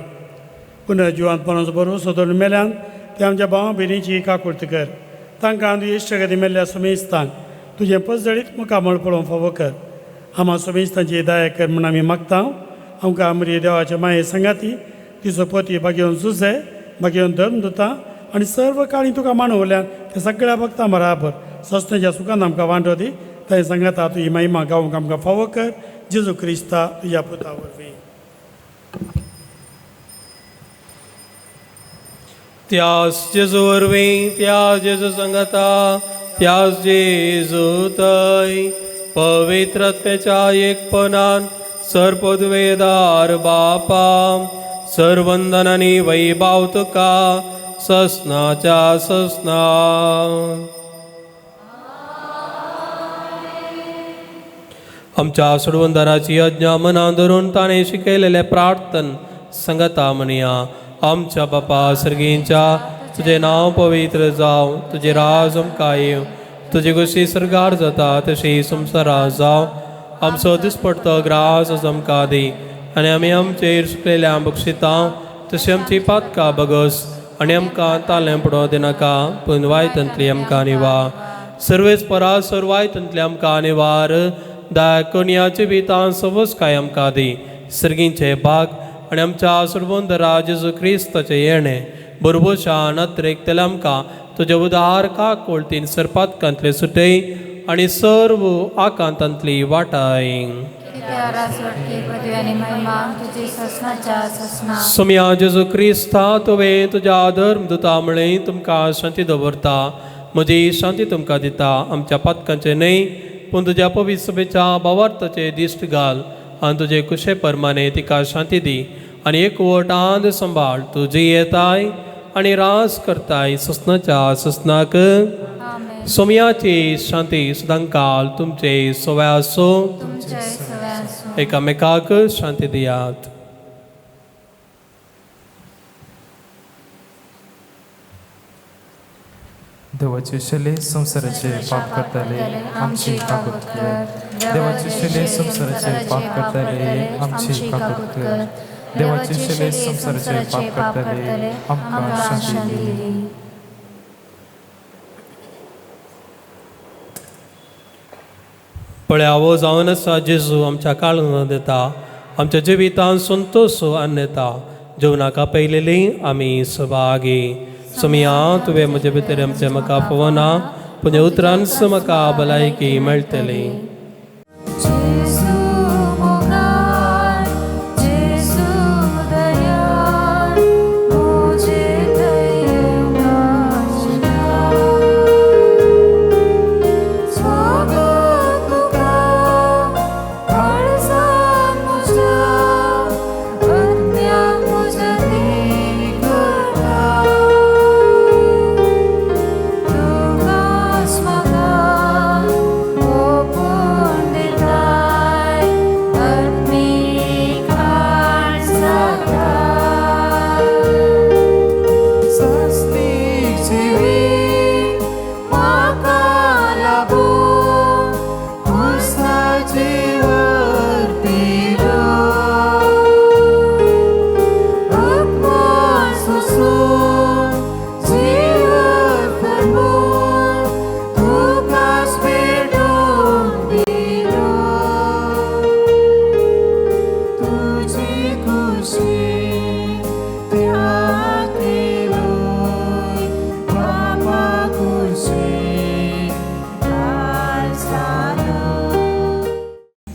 पुनर्जिवंतपणाचो बरो सोदून मेल्यान ते आमच्या भावा भयणीची काकुळट कर. तांकां तुजी इश्टगती मेल्ल्या समेस्तांक तुजें पसजळीत मुखामळ पळोवंक फावो कर. आमा समेस्तांची दया कर म्हूण आमी मागता. आमकां आमरी देवाचे माये संगाती तिचो पती बागेवन जुजे बागेवन धर्म दिता आनी सर्व काळी तुका मानवल्यान ते सगळ्या भक्तां बराबर सस्तेच्या सुखान आमकां वांटो दी. थंय सांगाता तुजी महिमा गावंक आमकां फावो कर. जेजू क्रिस्ता तुज्या पुता वरवीं. त्यास जेजू वरवीं, त्या जेजू संगता, त्यास जेजू थंय पवित्रत्म्याच्या एकपणान सर्पद्वेदार बापा सर्वंदनानी वैभाव तुका ससनाच्या ससना. आमच्या सोडवंदाराची आज्ञा मनान धरून ताणें शिकयलेलें प्रार्थन संगता म्हणया. आमच्या बापा सर्गींच्या, तुजें नांव पवित्र जावं, तुजें राज आमकां येवं, तुजी गोश्टी सर्गार जाता तशी संवसारांत जावं. आमचो दिसपडतो ग्रास आज आमकां दी आनी आमी आमचेर सुकलेल्या बक्षिता तशी आमची पातकां बगस आनी आमकां तालें पडोवं दिनाका, पूण वायटांतली आमकां निवार. सर्वेस परा सर वायटांतली आमकां निवार. दया कोनयाची भितान सवसकाय आमकां दी. सर्गींचे भाग आनी आमच्या सर्वंदरा जेजू क्रिस्ताचें येणें बरोबरच्या नत्रेक तेल आमकां तुज्या उदार काकोळतीन सरपातकांतले सुटय आनी सर्व आकांतांतली वाटाय. सोम्या जेजू क्रिस्ता, तुवें तुज्या धर्म दुता म्हळें तुमकां शांती दवरता, म्हजी शांती तुमकां दिता. आमच्या पातकांचें न्हय पूण तुज्या पवित्र सभेच्या भावार्थाचे दिश्ट घाल आनी तुजे कुशे परमाने तिका शांती दी आनी एकवट आंद सांबाळ. तुजी येताय आनी रास करताय ससनाच्या ससनाक. सोम्याची शांती सदांकाल तुमचे सवय आसूं. एकामेकाक शांती दियात. देवाचे शिले संवसाराचे पाप करताले आमची काकूत कर. देवाचे शिले संवसाराचे पाप करताले आमची काकूत कर. देवाचे शिले संवसाराचे पाप करताले आमकां शांती दी. पळयावो जावन आसा जेजू आमच्या काळून दिता, आमच्या जिवितान संतोश आनी येता. जेवणाका पयलेली आमी सभागी. सोमया तुवें म्हजे भितर आमचें म्हाका पवना पूण उतरान म्हाका भलायकी मेळटली.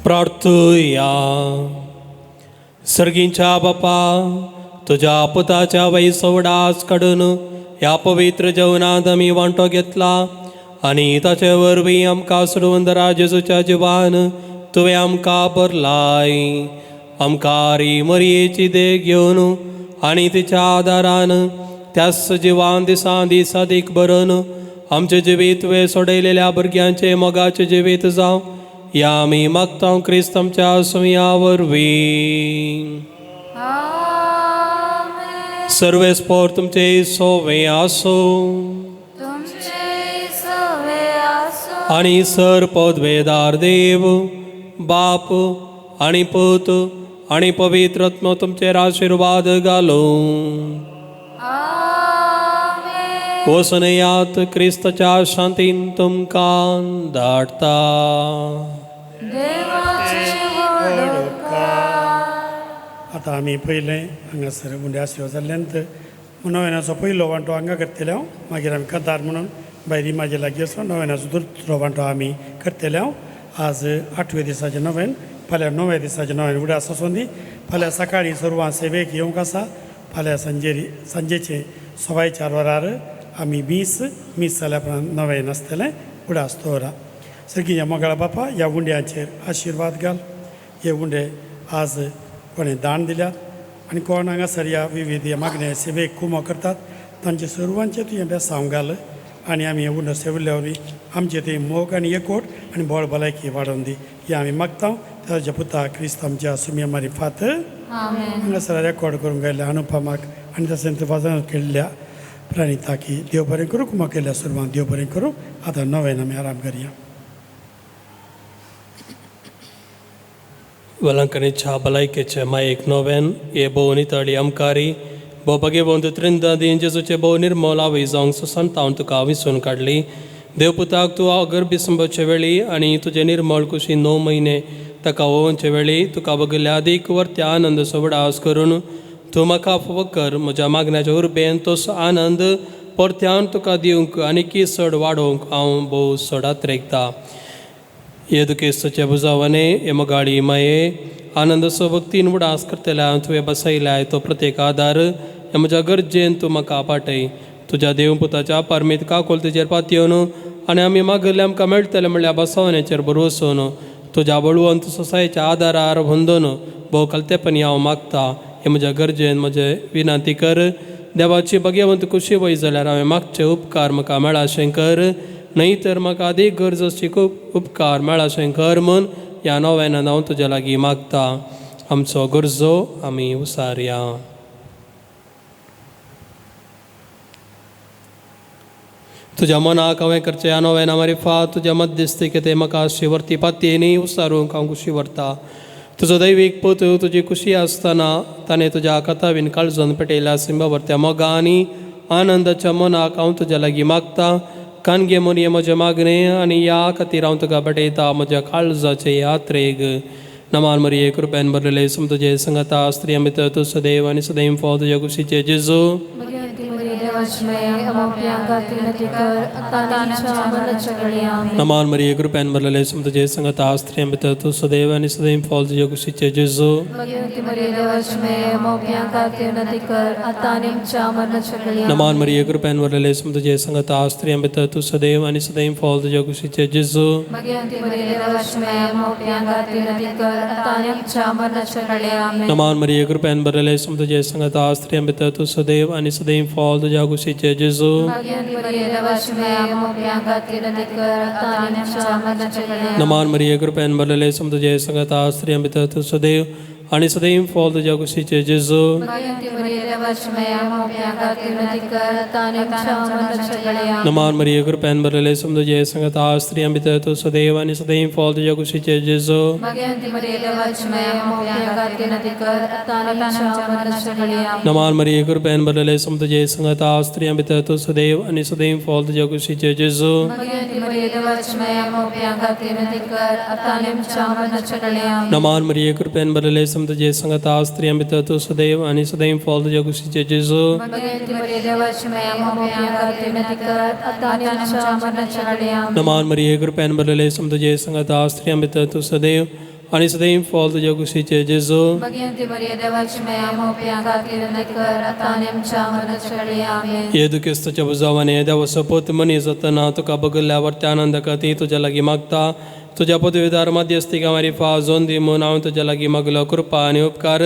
प्रार्थुया. सर्गींच्या बापा, तुज्या पुताच्या वैसवडास काडून ह्या पवित्र जेवणांत आमी वांटो घेतला आनी ताचे वरवीं आमकां सोडवंदरा जेजूच्या जिवान तुवें आमकां भरलाय. आमकां री मरयेची देख घेवन आनी तिच्या आदारान त्याच जिवान दिसान दीस अदीक भरून आमचें जिवीत तुवें सोडयलेल्या भुरग्यांचें मोगाचें जिवीत जावं या आमी मागता क्रिस्त आमच्या सुमया वरवीं. सर्वेस्पोर तुमचे सोवे आसूं आनी सर पदवेदार देव बाप आनी पूत आनी पवित्र आत्मो तुमचेर आशिर्वाद घालूं. वचून यात क्रिस्ताच्या शांतीन तुमकां धाडटा. आतां आमी पयलें हांगासर मुंड्या आशिर्वाद जाल्ल्यान नव्यानाचो पयलो वांटो हांगा करतले हांव, मागीर आमी कतार म्हणून भायर म्हाजे लागीं वचून नव्यानाचो दुसरो वांटो आमी करतले हांव. आज आठव्या दिसाचें नवेन, फाल्यां णव्या दिसाचें नवेन उडास आसूं दी. फाल्यां सकाळीं सर्वां सेवेक येवंक आसा. फाल्यां सांजेचें 4:15 वरार आमी मीस जाल्या उपरांत नवेन आसतलें. उडास दवरा. सर्गी ह्या मोगाळा बापा ह्या उंड्याचेर आशिर्वाद घाल. हे उंडे आज कोणें दान दिल्यात आनी कोण हांगासर ह्या विविध ह्या मागण्या सेवेक कुमो करतात तांचे सर्वांचे तुवें बेसांव घाल आनी आमी हे उंडो सेविल्ल्या वरवीं आमचे ते मोग आनी एकवट आनी बळ भलायकी वाडोवन दी. हे आमी मागता ताच्या पुता क्रिस्त आमच्या सुमया मारिफात. हांगासर रेकॉर्ड करूंक गेल्ल्या अनुपमाक आनी तशेंच वाजन केल्ल्या प्रणिताकी देव बरें करूं, कुमा केल्ल्या सर्वांक देव बरें करूं. आतां नव्यान आमी आराम करया. वेलंकणीच्या भलायकेचे मायेक नोवेन हे भोव नितळी अमकारी भोव भगेवंत त्रिंदादीन जेजूचे भोव निर्मल आवय जावंक सुसंतावन तुका विसून काडली. देवपुताक तूं गर्भी संबचे वेळी आनी तुजे निर्मळ कुशी 9 म्हयने ताका ओवचे वेळी तुका बगल्या अदीक वर्त्या आनंद सोबडास करून तूं म्हाका फवकर म्हज्या मागण्याच्या उर्बेन तोस आनंद परत्यान तुका दिवंक आनी चड वाडोवंक हांव भोव चड रेगता. हे दुखेस्तचे बुजावने हे मोगाळी माये आनंदाचो भक्तीन उडास करतल्या तुवें बसयल्याय तो प्रत्येक आदार हे म्हज्या गरजेन तूं म्हाका पाटय. तुज्या देवपुताच्या परमीत काकोल तुजेर पातयेवन आनी आमी मागल्ले आमकां मेळटले म्हणल्यार बसवण्याचेर भरवसून तुज्या बळवंत सोसायेच्या आदारार होंदोन भोव कलतेपणी हांव मागता. हे म्हज्या गरजेन म्हजे विनंती कर. देवाची भगेवंत खुशी वय जाल्यार हांवें मागचे उपकार म्हाका मेळाशें कर, न्हय तर म्हाका अदीक गरज आसची खूब उपकार मेळाशें कर म्हूण ह्या नव्यान हांव तुज्या लागीं मागता. आमचो गरजो आमी उसारया. तुज्या मनाक हांवें करचें ह्या नव्यान मारिफात तुज्या मध्यस्थी कितें म्हाका शिवर्ती पातयेनी उसारूंक हांव खुशी व्हरता. तुजो दैवीक पूत तुजी खुशी आसतना ताणें तुज्या कथावीन काळजन पेटयल्या सिंबावरत्या मोगा आनी आनंदाच्या मनाक हांव तुज्या लागीं मागता. कानगे म्हूण हें म्हजें मागणें आनी ह्या खातीर हांव तुका भेटयता म्हज्या काळजाचे यात्रेक. नमान मरिये कृपेन भरलेले सम तुजे संगता स्त्रियां भितर तूं सदैव आनी सदैव फाव तुज्या कुशीचे जेजू. नमान मरिये कृपेन भरलेले सम तुजे संगता स्त्रियां भितर तूं सदैव आनी सदैव फाव तुज्या कुशीचे जेजू. नमान मरिये कृपेन भरलेले सम तुजे संगता स्त्रियां भितर तूं सदैव आनी सदैव फाव तुज्या कुशीचे जेजू. नमान मरिये कृपेन भरलेले सम तुजे संगता स्त्रियां भितर तूं सदैव आनी सदैव फाव तुज्या कुशीचे जेजू. नमान मरिये कृपेन भरलेले सम तुजे संगता स्त्रियां भितर तूं सदैव आनी सदैव फाव तुज्या कुशीचे जेजू. नमान मरिये कृपेन भरलेले सम तुजे संगता स्त्रियां भितर तूं सदैव आनी सदैव फाव तुज्या कुशीचे जेजू. नमान मरिये कृपेन भरलेले सम तुजे संगता स्त्रियां भितर तूं सदैव आनी सदैव फाव तुज्या कुशीचे जेजू. नमान मरिये कृपेन भरलेले सम तुजे संगता स्त्रियां भितर तूं सदैव आनी सदैव फाव तुज्या कुशीचे जेजू. नमान मरिये कृपेन भरलेले सम तुजे संगता स्त्रियां भितर तूं सदैव आनी सदैव फाव तुज्या कुशीचे जेजू. येदू क्रिस्ताच्या बुजावाने देवाचो पूत मनीस जातना तुका बगल्ल्या वरत्या आनंदा खातीर तुज्या लागीं मागता. तुज्या पदवीदार मध्यस्थिका मारिफा जोन दी म्हूण हांव तुज्या लागीं मागलो कृपा आनी उपकार.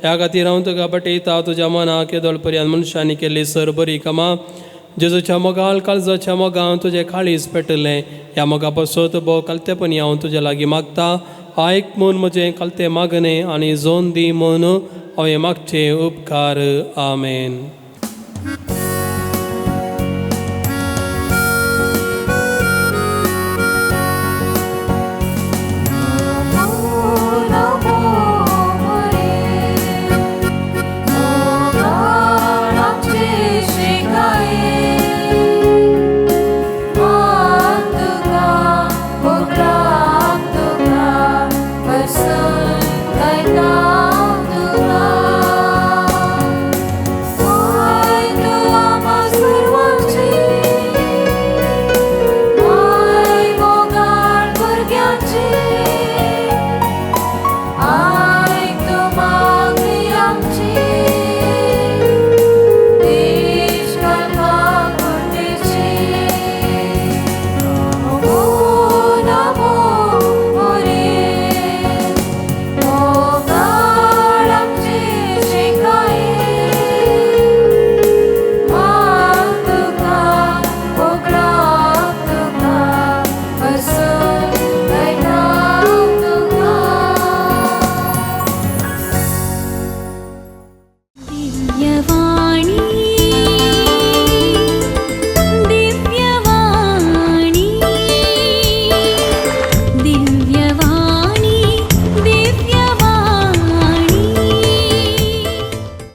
ह्या खातीर हांव तुका बटयता तुज्या मनाक येदोळ पर्यंत मनशांनी केल्ली सर बरी कामां जेजूच्या मोगाल काळजाच्या मोगान तुजें काळीज पेटलें. ह्या मोगा पासत भोव कालतेपणी हांव तुज्या लागीं मागता. आयक म्हूण म्हजें कालतें मागणें आनी जोन दी म्हूण हांवें मागचें उपकार. आमेन.